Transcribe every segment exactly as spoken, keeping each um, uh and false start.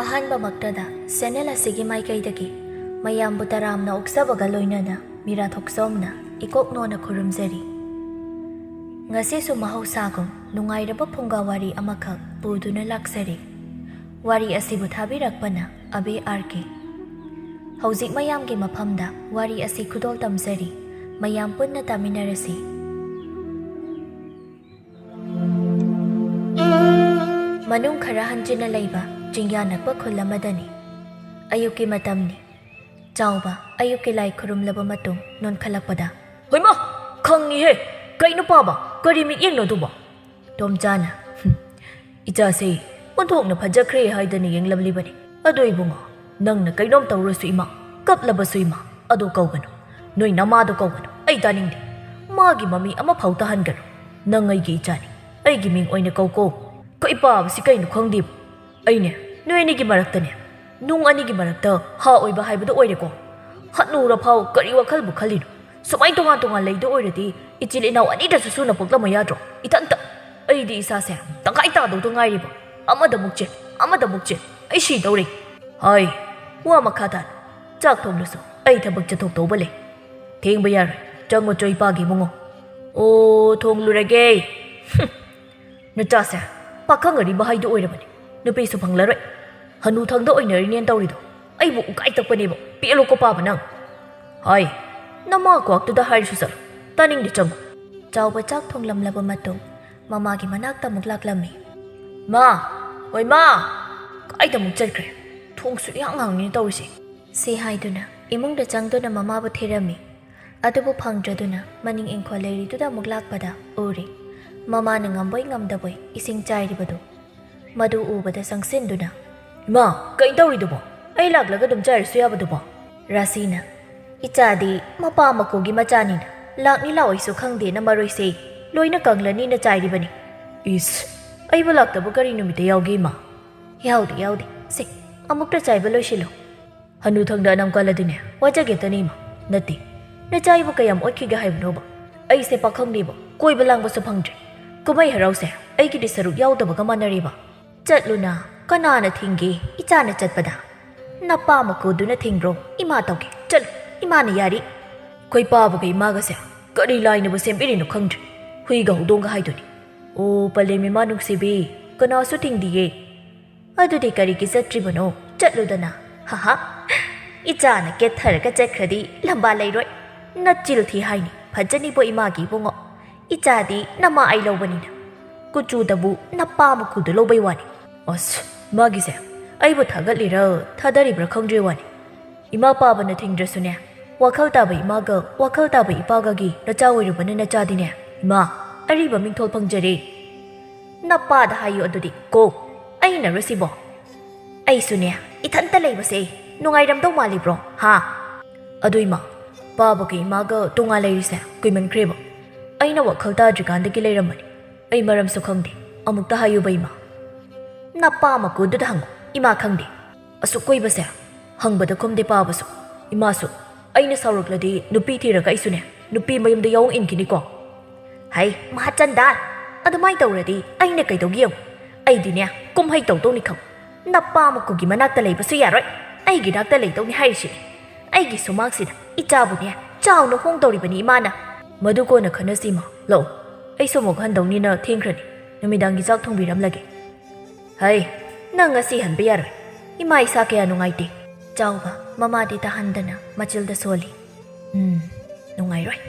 ꯑꯍꯥꯟꯕꯃꯛꯇꯗ channel ꯑꯁꯤꯒꯤ ꯃꯥꯏꯀꯩꯗꯒꯤ ꯃꯌꯥꯝꯕꯨ ꯇꯔꯥꯝꯅ ꯑꯣꯛꯆꯕꯒ ꯂꯣꯏꯅꯅ ꯃꯤꯔꯥ ꯊꯣꯛꯆꯣꯝꯅ ꯏꯀꯣꯛ ꯅꯣꯟꯅ ꯈꯨꯔꯨꯝꯖꯔꯤ꯫ ꯉꯁꯤꯁꯨ ꯃꯍꯧꯁꯥꯒꯨꯝ ꯅꯨꯡꯉꯥꯏꯔꯕ ꯐꯨꯡꯒꯥ ꯋꯥꯔꯤ ꯑꯃꯈꯛ ꯄꯨꯗꯨꯅ ꯂꯥꯛꯆꯔꯤ꯫ ꯋꯥꯔꯤ ꯑꯁꯤꯕꯨ ꯊꯥꯕꯤꯔꯛꯄꯅ ꯑꯕꯦ ꯑꯥꯔ ꯀꯦ꯫ ꯍꯧꯖꯤꯛ ꯃꯌꯥꯝꯒꯤ ꯃꯐꯝꯗ ꯋꯥꯔꯤ ꯑꯁꯤ ꯈꯨꯗꯣꯜ ꯇꯝꯖꯔꯤ꯫ ꯃꯌꯥꯝ ꯄꯨꯟꯅ ꯇꯥꯃꯤꯟꯅꯔꯁꯤ꯫ ꯃꯅꯨꯡ ꯈꯔ ꯍꯟꯖꯤꯟꯅ ꯂꯩꯕ ꯆꯤꯡꯌꯥ ꯅꯛꯄ ꯈꯨꯜ ꯑꯃꯗꯅꯤ꯫ ꯑꯌꯨꯛꯀꯤ ꯃꯇꯝꯅꯤ꯫ ꯆꯥꯎꯕ ꯑꯌꯨꯛꯀꯤ ꯂꯥꯏ ꯈꯨꯔꯨꯝꯂꯕ ꯃꯇꯨꯡ ꯅꯣꯟꯈꯠꯂꯛꯄꯗ, "ꯍꯣꯏꯃꯥ! ꯈꯪꯉꯤꯍꯦ! ꯀꯩꯅꯣ ꯄꯥꯕ? ꯀꯔꯤ ꯃꯤꯠꯌꯦꯡꯅꯣ ꯑꯗꯨꯕꯣ?" ꯇꯣꯝꯆꯥꯅ, "ꯍꯨꯝ, ꯏꯆꯥꯁꯦ ꯑꯣꯟꯊꯣꯛꯅ ꯐꯖꯈ꯭ꯔꯦ ꯍꯥꯏꯗꯅ ꯌꯦꯡꯂꯝꯂꯤꯕꯅꯤ꯫ ꯑꯗꯣ ꯏꯕꯨꯡꯉꯣ, ꯅꯪꯅ ꯀꯩꯅꯣꯝ ꯇꯧꯔꯁꯨ ꯏꯃꯥ, ꯀꯞꯂꯕꯁꯨ ꯏꯃꯥ, ꯑꯗꯣ ꯀꯧꯒꯅꯨ꯫ ꯅꯣꯏ ꯅꯃꯥꯗꯣ ꯀꯧꯒꯅꯨ, ꯑꯩ ꯇꯥꯅꯤꯡꯗꯦ꯫ ꯃꯥꯒꯤ ꯃꯃꯤ ꯑꯃꯐꯥꯎ ꯇꯥꯍꯟꯒꯅꯨ꯫ ꯅꯪ ꯑꯩꯒꯤ ꯏꯆꯥꯅꯤ, ꯑꯩꯒꯤ ꯃꯤꯡ ꯑꯣꯏꯅ ꯀꯧꯀꯣ꯫ ꯀꯩ ꯄꯥꯕꯁꯤ ꯀꯩꯅꯣ ꯈꯪꯗꯦꯕ꯫ ꯑꯩꯅꯦ, ꯅꯣꯏ ꯑꯅꯤꯒꯤ ꯃꯔꯛꯇꯅꯦ, ꯅꯨꯡ ꯑꯅꯤꯒꯤ ꯃꯔꯛꯇ ꯍꯥ ꯑꯣꯏꯕ ꯍꯥꯏꯕꯗꯣ ꯑꯣꯏꯔꯦꯀꯣ꯫ ꯍꯅꯨꯔꯐꯥꯎ ꯀꯔꯤ ꯋꯥꯈꯜꯕꯨ ꯈꯜꯂꯤꯅꯣ? ꯁꯨꯃꯥꯏꯅ ꯇꯣꯉꯥꯟ ꯇꯣꯉꯥꯟ ꯂꯩꯗꯣ ꯑꯣꯏꯔꯗꯤ ꯏꯆꯤꯜ ꯏꯅꯥꯎ ꯑꯅꯤꯗꯁꯨ ꯁꯨꯅ ꯄꯣꯛꯂꯝꯃ ꯌꯥꯗ꯭ꯔꯣ? ꯏꯊꯟꯇ꯫ ꯑꯩꯗꯤ ꯏꯁꯥꯁꯦ ꯇꯪꯈꯥꯏ ꯇꯥꯗꯧꯗ ꯉꯥꯏꯔꯤꯕ꯫ ꯑꯃꯗ ꯑꯃꯨꯛ ꯆꯦꯟ, ꯑꯃꯗ ꯑꯃꯨꯛ ꯆꯦꯟ꯫ ꯑꯩ ꯁꯤꯗꯧꯔꯦ꯫ ꯍꯥꯏ, ꯋꯥ ꯃꯈꯥ ꯇꯥꯅ꯫ ꯆꯥꯛ ꯊꯣꯡꯂꯨꯁꯨ, ꯑꯩ ꯊꯕꯛ ꯆꯠꯊꯣꯛꯇꯧꯕ ꯂꯩ꯫ ꯊꯦꯡꯕ ꯌꯥꯔꯣꯏ꯫ ꯆꯪꯉꯨꯆꯣ ꯏꯄꯥꯒꯤ ꯏꯕꯨꯡꯉꯣ꯫ ꯑꯣ, ꯊꯣꯡꯂꯨꯔꯒꯦ꯫ ꯍꯨꯝ꯫ ꯅꯆꯥꯁꯦ ꯄꯥꯈꯪ ꯑꯔꯤꯕ ꯍꯥꯏꯗꯨ ꯑꯣꯏꯔꯕꯅꯤ꯫ ꯅꯨꯄꯤꯁꯨ ꯐꯪꯂꯔꯣꯏ꯫ ꯍꯅꯨꯊꯪꯗ ꯑꯣꯏꯅꯔꯤꯅꯦꯅ ꯇꯧꯔꯤꯗꯣ꯫ ꯑꯩꯕꯨ ꯎꯀꯥꯏ ꯇꯛꯄꯅꯦꯕ꯫ ꯄꯦꯜꯂꯣꯀꯣ ꯄꯥꯕ ꯅꯪ꯫ ꯍꯥꯏ, ꯅꯃꯥ ꯀ꯭ꯋꯥꯛꯇꯨꯗ ꯍꯥꯏꯔꯁꯨ ꯆꯠꯂꯣ꯫ ꯇꯥꯅꯤꯡꯗꯦ, ꯆꯪꯉꯨ꯫ ꯆꯥꯎꯕ ꯆꯥꯛ ꯊꯣꯡꯂꯝꯂꯕ ꯃꯇꯨꯡ ꯃꯃꯥꯒꯤ ꯃꯅꯥꯛꯇ ꯑꯃꯨꯛ ꯂꯥꯛꯂꯝꯃꯤ꯫ "ꯃꯥ! ꯍꯣꯏ ꯃꯥ! ꯀꯥꯏꯗ ꯑꯃꯨꯛ ꯆꯠꯈ꯭ꯔꯦ? ꯊꯣꯡꯁꯨ ꯏꯍꯥꯡ ꯍꯥꯡꯉꯤꯅꯦ ꯇꯧꯔꯤꯁꯦ?" ꯁꯤ ꯍꯥꯏꯗꯨꯅ ꯏꯃꯨꯡꯗ ꯆꯪꯗꯨꯅ ꯃꯃꯥꯕꯨ ꯊꯤꯔꯝꯃꯤ꯫ ꯑꯗꯨꯕꯨ ꯐꯪꯗ꯭ꯔꯗꯨꯅ ꯃꯅꯤꯡ ꯏꯪꯈꯣꯜ ꯂꯩꯔꯤꯗꯨꯗ ꯑꯃꯨꯛ ꯂꯥꯛꯄꯗ ꯎꯔꯤ꯫ ꯃꯃꯥꯅ ꯉꯝꯕꯣꯏ ꯉꯝꯗꯕꯣꯏ ꯏꯁꯤꯡ ꯆꯥꯏꯔꯤꯕꯗꯨ꯫ ꯃꯗꯨ ꯎꯕꯗ ꯆꯪꯁꯤꯟꯗꯨꯅ, "ꯏꯃꯥ, ꯀꯩꯅꯣ ꯇꯧꯔꯤꯗꯨꯕꯣ? ꯑꯩ ꯂꯥꯛꯂꯒ ꯑꯗꯨꯝ ꯆꯥꯏꯔꯁꯨ ꯌꯥꯕꯗꯨꯕꯣ?" ꯔꯥꯁꯤꯅ, "ꯏꯆꯥꯗꯤ ꯃꯄꯥ ꯃꯀꯣꯒꯤ ꯃꯆꯥꯅꯤꯅ ꯂꯥꯛꯅꯤ ꯂꯥꯛꯑꯣꯏꯁꯨ ꯈꯪꯗꯦꯅ ꯃꯔꯣꯏꯁꯦ ꯂꯣꯏꯅ ꯀꯪꯂꯅꯤꯅ ꯆꯥꯏꯔꯤꯕꯅꯤ꯫" "ꯏꯁ, ꯑꯩꯕꯨ ꯂꯥꯛꯇꯕ ꯀꯔꯤ ꯅꯨꯃꯤꯠꯇ ꯌꯥꯎꯒꯦ, ꯏꯃꯥ?" "ꯌꯥꯎꯗꯦ, ꯌꯥꯎꯗꯦ꯫ ꯁꯦ, ꯑꯃꯨꯛꯇ ꯆꯥꯏꯕ ꯂꯣꯏꯁꯤꯜꯂꯨ꯫" "ꯍꯅꯨꯊꯪꯗ ꯑꯅꯝ ꯀꯜꯂꯗꯤꯅꯦ, ꯋꯥꯖꯒꯦꯇꯅꯤ, ꯏꯃꯥ꯫ ꯅꯠꯇꯦ, ꯅꯆꯥ ꯑꯩꯕꯨ ꯀꯌꯥꯝ ꯑꯣꯠꯈꯤꯒꯦ ꯍꯥꯏꯕꯅꯣꯕ? ꯑꯩꯁꯦ ꯄꯥꯈꯪꯅꯦꯕ, ꯀꯣꯏꯕ ꯂꯥꯡꯕꯁꯨ ꯐꯪꯗ꯭ꯔꯦ꯫ ꯀꯨꯝꯍꯩ ꯍꯔꯥꯎꯁꯦ ꯑꯩꯒꯤꯗꯤ ꯁꯔꯨꯛ ꯌꯥꯎꯗꯕꯒ ꯃꯥꯟꯅꯔꯦꯕ꯫ ꯆꯠꯂꯨꯅ, "ꯀꯅꯥꯅ ꯊꯤꯡꯒꯦ ꯏꯆꯥꯅ ꯆꯠꯄꯗ? ꯅꯄꯥ ꯃꯀꯨꯗꯨꯅ ꯊꯤꯡꯕ꯭ꯔꯣ? ꯏꯃꯥ ꯇꯧꯒꯦ, ꯆꯠꯂꯨ, ꯏꯃꯥꯅ ꯌꯥꯔꯤ꯫" ꯑꯩꯈꯣꯏ ꯄꯥꯕꯒ ꯏꯃꯥꯒꯁꯦ ꯀꯔꯤ ꯂꯥꯏꯅꯕꯨ ꯁꯦꯝꯕꯤꯔꯤꯅꯣ ꯈꯪꯗ꯭ꯔꯦ꯫ ꯍꯨꯏꯒ ꯍꯧꯗꯣꯡꯒ ꯍꯥꯏꯗꯨꯅꯤ꯫ "ꯑꯣ, ꯄꯂꯦꯝ ꯏꯃꯥ ꯅꯨꯡꯁꯤꯕꯤ, ꯀꯅꯥꯁꯨ ꯊꯤꯡꯗꯤꯌꯦ꯫" "ꯑꯗꯨꯗꯤ ꯀꯔꯤꯒꯤ ꯆꯠꯇ꯭ꯔꯤꯕꯅꯣ? ꯆꯠꯂꯨꯗꯅ꯫" "ꯍꯥꯍꯥ, ꯏꯆꯥꯅ ꯀꯦꯠꯊꯔꯒ ꯆꯠꯈ꯭ꯔꯗꯤ ꯂꯝꯕꯥ ꯂꯩꯔꯣꯏ꯫ ꯅꯆꯤꯜ ꯊꯤ ꯍꯥꯏꯅꯤ, ꯐꯖꯅꯤꯕꯣ ꯏꯃꯥꯒꯤ ꯏꯕꯨꯡꯉꯣ꯫ ꯏꯆꯥꯗꯤ ꯅꯃꯥ ꯑꯩ ꯂꯧꯕꯅꯤꯅ, ꯀꯨꯆꯨꯗꯕꯨ ꯅꯄꯥ ꯃꯀꯨꯗꯨ ꯂꯧꯕꯩ ꯋꯥꯅꯤ꯫" ꯑꯁ, ꯃꯥꯒꯤꯁꯦ ꯑꯩꯕꯨ ꯊꯥꯒꯠꯂꯤꯔ ꯊꯥꯗꯔꯤꯕ꯭ꯔꯥ ꯈꯪꯗ꯭ꯔꯦ ꯋꯥꯅꯤ꯫ ꯏꯃꯥ ꯄꯥꯕꯅ ꯊꯤꯡꯗ꯭ꯔꯁꯨꯅꯦ, ꯋꯥꯈꯜ ꯇꯥꯕ ꯏꯃꯥꯒ ꯋꯥꯈꯜ ꯇꯥꯕ ꯏꯄꯥꯒꯒꯤ ꯅꯆꯥ ꯑꯣꯏꯔꯨꯕꯅ ꯅꯆꯥꯗꯤꯅꯦ, ꯏꯃꯥ, ꯑꯔꯤꯕ ꯃꯤꯡꯊꯣꯜ ꯐꯪꯖꯔꯦ꯫ ꯅꯄꯥꯗ ꯍꯥꯏꯌꯨ ꯑꯗꯨꯗꯤ ꯀꯣ, ꯑꯩꯅꯔꯣ ꯁꯤꯕꯣ? ꯑꯩꯁꯨꯅꯦ, ꯏꯊꯟꯇ ꯂꯩꯕꯁꯦ ꯅꯨꯡꯉꯥꯏꯔꯝꯗꯧ ꯃꯥꯜꯂꯤꯕ꯭ꯔꯣ, ꯍꯥ? ꯑꯗꯨ ꯏꯃꯥ, ꯄꯥꯕꯒ ꯏꯃꯥꯒ ꯇꯣꯉꯥꯟ ꯂꯩꯔꯤꯁꯦ ꯀꯨꯏꯃꯟꯈ꯭ꯔꯦꯕ꯫ ꯑꯩꯅ ꯋꯥꯈꯜ ꯇꯥꯗ꯭ꯔꯤꯀꯥꯟꯗꯒꯤ ꯂꯩꯔꯝꯕꯅꯤ꯫ ꯑꯩ ꯃꯔꯝꯁꯨ ꯈꯪꯗꯦ꯫ ꯑꯃꯨꯛꯇ ꯍꯥꯏꯌꯨꯕ ꯏꯃꯥ꯫ ꯅꯄꯥ ꯃꯀꯨꯗꯨꯗ ꯍꯪꯉꯨ, ꯏꯃꯥ ꯈꯪꯗꯦ꯫ ꯑꯁꯨꯛ ꯀꯨꯏꯕꯁꯦ ꯍꯪꯕꯗ ꯈꯨꯝꯗꯦ ꯄꯥꯕꯁꯨ, ꯏꯃꯥꯁꯨ꯫ ꯑꯩꯅ ꯁꯥꯎꯔꯛꯂꯗꯤ ꯅꯨꯄꯤ ꯊꯤꯔꯒ ꯑꯩꯁꯨꯅꯦ ꯅꯨꯄꯤ ꯃꯌꯨꯝꯗ ꯌꯥꯎ ꯏꯟꯈꯤꯅꯤꯀꯣ꯫ ꯍꯩ, ꯃꯍꯥꯆꯟꯗꯥꯟ! ꯑꯗꯨꯃꯥꯏꯅ ꯇꯧꯔꯗꯤ ꯑꯩꯅ ꯀꯩꯗꯧꯒꯦ ꯌꯦꯡꯉꯨ꯫ ꯑꯩꯗꯤꯅꯦ ꯀꯨꯝꯍꯩ ꯇꯧꯗꯧꯅꯤ ꯈꯪ꯫ ꯅꯄꯥ ꯃꯀꯨꯒꯤ ꯃꯅꯥꯛꯇ ꯂꯩꯕꯁꯨ ꯌꯥꯔꯣꯏ꯫ ꯑꯩꯒꯤ ꯅꯥꯛꯇ ꯂꯩꯗꯧꯅꯤ ꯍꯥꯏꯔꯤꯁꯤꯅꯦ꯫ ꯑꯩꯒꯤ ꯁꯨꯃꯥꯡꯁꯤꯗ ꯏꯆꯥꯕꯨꯅꯦ ꯆꯥꯎꯅ ꯍꯣꯡꯗꯧꯔꯤꯕꯅꯤ ꯏꯃꯥꯅ꯫ ꯃꯗꯨ ꯀꯣꯟꯅ ꯈꯟꯅꯁꯤ ꯏꯃꯥ꯫ ꯂꯥꯛꯑꯣ, ꯑꯩꯁꯨ ꯑꯃꯨꯛ ꯍꯟꯗꯧꯅꯤꯅ ꯊꯦꯡꯈ꯭ꯔꯅꯤ꯫ ꯅꯨꯃꯤꯗꯥꯡꯒꯤ ꯆꯥꯛ ꯊꯣꯡꯕꯤꯔꯝꯂꯒꯦ꯫ ꯍꯩ, ꯅꯪ ꯉꯁꯤ ꯍꯟꯕ ꯌꯥꯔꯣꯏ꯫ ꯏꯃꯥ ꯏꯁꯥ ꯀꯌꯥ ꯅꯨꯡꯉꯥꯏꯇꯦ꯫ ꯆꯥꯎꯕ, ꯃꯃꯥꯗꯤ ꯇꯥꯍꯟꯗꯅ ꯃꯆꯤꯜꯗ ꯁꯣꯜꯂꯤ꯫ ꯎꯝ, ꯅꯨꯡꯉꯥꯏꯔꯣꯏ꯫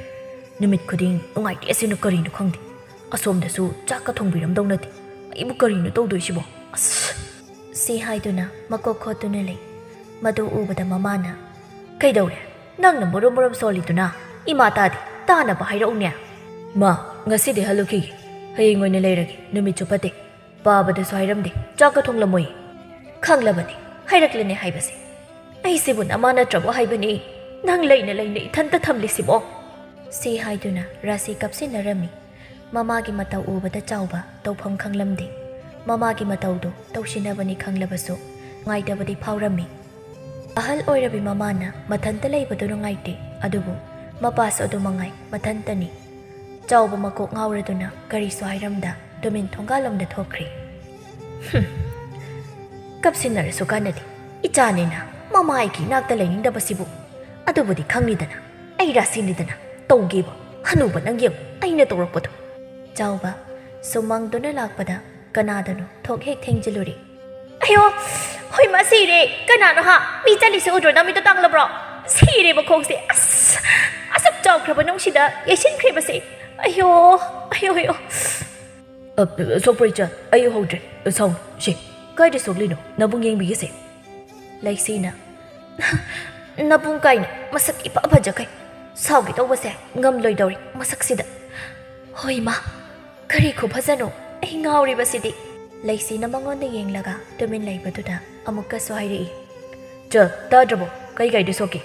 ꯅꯨꯃꯤꯠ ꯈꯨꯗꯤꯡ ꯅꯨꯡꯉꯥꯏꯇꯦ ꯑꯁꯤꯅ ꯀꯔꯤꯅꯣ ꯈꯪꯗꯦ꯫ ꯑꯁꯣꯝꯗꯁꯨ ꯆꯥꯛꯀ ꯊꯣꯡꯕꯤꯔꯝꯗꯧ ꯅꯠꯇꯦ꯫ ꯑꯩꯕꯨ ꯀꯔꯤꯅꯣ ꯇꯧꯗꯣꯏꯁꯤꯕꯣ? ꯑꯁ! ꯁꯤ ꯍꯥꯏꯗꯨꯅ ꯃꯀꯣꯛ ꯈꯣꯠꯇꯨꯅ ꯂꯩ꯫ ꯃꯗꯨ ꯎꯕꯗ ꯃꯃꯥꯅ, "ꯀꯩꯗꯧꯔꯦ? ꯅꯪꯅ ꯃꯔꯨꯝ ꯃꯔꯨꯝ ꯁꯣꯜꯂꯤꯗꯨꯅ? ꯏꯃꯥ ꯇꯥꯗꯦ, ꯇꯥꯅꯕ ꯍꯥꯏꯔꯛꯎꯅꯦ꯫" ꯃꯥ, ꯉꯁꯤꯗꯤ ꯍꯜꯂꯨꯈꯤꯒꯦ꯫ ꯍꯌꯦꯡ ꯑꯣꯏꯅ ꯂꯩꯔꯒꯦ꯫ ꯅꯨꯃꯤꯠꯁꯨ ꯐꯠꯇꯦ꯫ ꯄꯥꯕꯗꯁꯨ ꯍꯥꯏꯔꯝꯗꯦ꯫ ꯆꯥꯛꯀ ꯊꯣꯡꯂꯝꯃꯣꯏ꯫ ꯈꯪꯂꯕꯅꯤ, ꯍꯥꯏꯔꯛꯂꯅꯤ ꯍꯥꯏꯕꯁꯦ꯫ ꯑꯩꯁꯤꯕꯨ ꯅꯃꯥ ꯅꯠꯇ꯭ꯔꯕꯣ ꯍꯥꯏꯕꯅꯤ? ꯅꯪ ꯂꯩꯅ ꯂꯩꯅ ꯏꯊꯟꯇ ꯊꯝꯂꯤꯁꯤꯕꯣ? ꯁꯤ ꯍꯥꯏꯗꯨꯅ ꯔꯥꯁꯤ ꯀꯞꯁꯤꯟꯅꯔꯝꯃꯤ꯫ ꯃꯃꯥꯒꯤ ꯃꯇꯧ ꯎꯕꯗ ꯆꯥꯎꯕ ꯇꯧꯐꯝ ꯈꯪꯂꯝꯗꯦ꯫ ꯃꯃꯥꯒꯤ ꯃꯇꯧꯗꯨ ꯇꯧꯁꯤꯟꯅꯕꯅꯤ ꯈꯪꯂꯕꯁꯨ ꯅꯨꯡꯉꯥꯏꯇꯕꯗꯤ ꯐꯥꯎꯔꯝꯃꯤ꯫ ꯑꯍꯜ ꯑꯣꯏꯔꯕꯤ ꯃꯃꯥꯅ ꯃꯊꯟꯇ ꯂꯩꯕꯗꯨ ꯅꯨꯡꯉꯥꯏꯇꯦ, ꯑꯗꯨꯕꯨ ꯃꯄꯥꯁꯨ ꯑꯗꯨ ꯃꯉꯥꯏ ꯃꯊꯟꯇꯅꯤ꯫ ꯆꯥꯎꯕ ꯃꯀꯣꯛ ꯉꯥꯎꯔꯗꯨꯅ ꯀꯔꯤꯁꯨ ꯍꯥꯏꯔꯝꯗ ꯇꯨꯃꯤꯟ ꯊꯣꯡꯒꯥꯜꯂꯣꯝꯗ ꯊꯣꯛꯈ꯭ꯔꯦ꯫ ꯍꯨꯝ꯫ ꯀꯞꯁꯤꯟꯅꯔꯁꯨ ꯀꯥꯟꯅꯗꯦ꯫ ꯏꯆꯥꯅꯦꯅ ꯃꯃꯥ ꯑꯩꯒꯤ ꯏꯅꯥꯛꯇ ꯂꯩꯅꯤꯡꯗꯕꯁꯤꯕꯨ꯫ ꯑꯗꯨꯕꯨꯗꯤ ꯈꯪꯂꯤꯗꯅ, ꯑꯩ ꯔꯥꯁꯤꯅꯤꯗꯅ꯫ ꯇꯧꯒꯦꯕ, ꯍꯅꯨꯕ ꯅꯪ ꯌꯦꯡꯉꯨ ꯑꯩꯅ ꯇꯧꯔꯛꯄꯗꯣ꯫ ꯆꯥꯎꯕ ꯁꯨꯃꯥꯡꯗꯨꯅ ꯂꯥꯛꯄꯗ ꯀꯅꯥꯗꯅꯣ ꯊꯣꯛ ꯍꯦꯛ ꯊꯦꯡꯖꯤꯜꯂꯨꯔꯦ꯫ "ꯑꯌꯣ, ꯍꯣꯏ ꯃꯥ, ꯁꯤꯔꯦ꯫ ꯀꯅꯥꯅꯣ ꯍꯥ? ꯃꯤ ꯆꯠꯂꯤꯁꯦ ꯎꯗ꯭ꯔꯣ? ꯅꯃꯤꯠꯇꯣ ꯇꯥꯡꯂꯕ꯭ꯔꯣ? ꯁꯤꯔꯦ ꯃꯈꯣꯡꯁꯦ꯫ ꯑꯁ, ꯑꯁꯨꯛ ꯆꯥꯎꯈ꯭ꯔꯕ ꯅꯨꯡꯁꯤꯗ ꯌꯩꯁꯤꯟꯈ꯭ꯔꯤꯕꯁꯦ꯫ ꯑꯌꯣ, ꯑꯌꯣ, ꯑꯌꯣ!" "ꯑ, ꯁꯣꯛꯄ꯭ꯔꯣ ꯏꯆꯥ? ꯑꯩ ꯎꯍꯧꯗ꯭ꯔꯦ꯫ ꯁꯥꯎꯅꯨ꯫ ꯁꯦ, ꯀꯥꯏꯗ ꯁꯣꯛꯂꯤꯅꯣ? ꯅꯕꯨꯡ ꯌꯦꯡꯕꯤꯒꯦꯁꯦ꯫" ꯂꯩꯁꯤꯅ, "ꯅꯕꯨꯡ ꯀꯥꯏꯅ ꯃꯁꯛ ꯏꯐ ꯐꯖꯈꯩ꯫ ꯁꯥꯎꯒꯦ ꯇꯧꯕꯁꯦ ꯉꯝꯂꯣꯏꯗꯧꯔꯤ ꯃꯁꯛꯁꯤꯗ꯫ ꯍꯣꯏ ꯃꯥ, ꯀꯔꯤ ꯈꯨꯐꯖꯅꯣ? ꯑꯩ ꯉꯥꯎꯔꯤꯕꯁꯤꯗꯤ꯫" ꯂꯩꯁꯤꯅ ꯃꯉꯣꯟꯗ ꯌꯦꯡꯂꯒ ꯇꯨꯃꯤꯟ ꯂꯩꯕꯗꯨꯗ ꯑꯃꯨꯛꯀꯁꯨ ꯍꯥꯏꯔꯛꯏ꯫ "ꯆ, ꯇꯥꯗ꯭ꯔꯕꯣ? ꯀꯩ ꯀꯥꯏꯗ ꯁꯣꯛꯀꯦ?"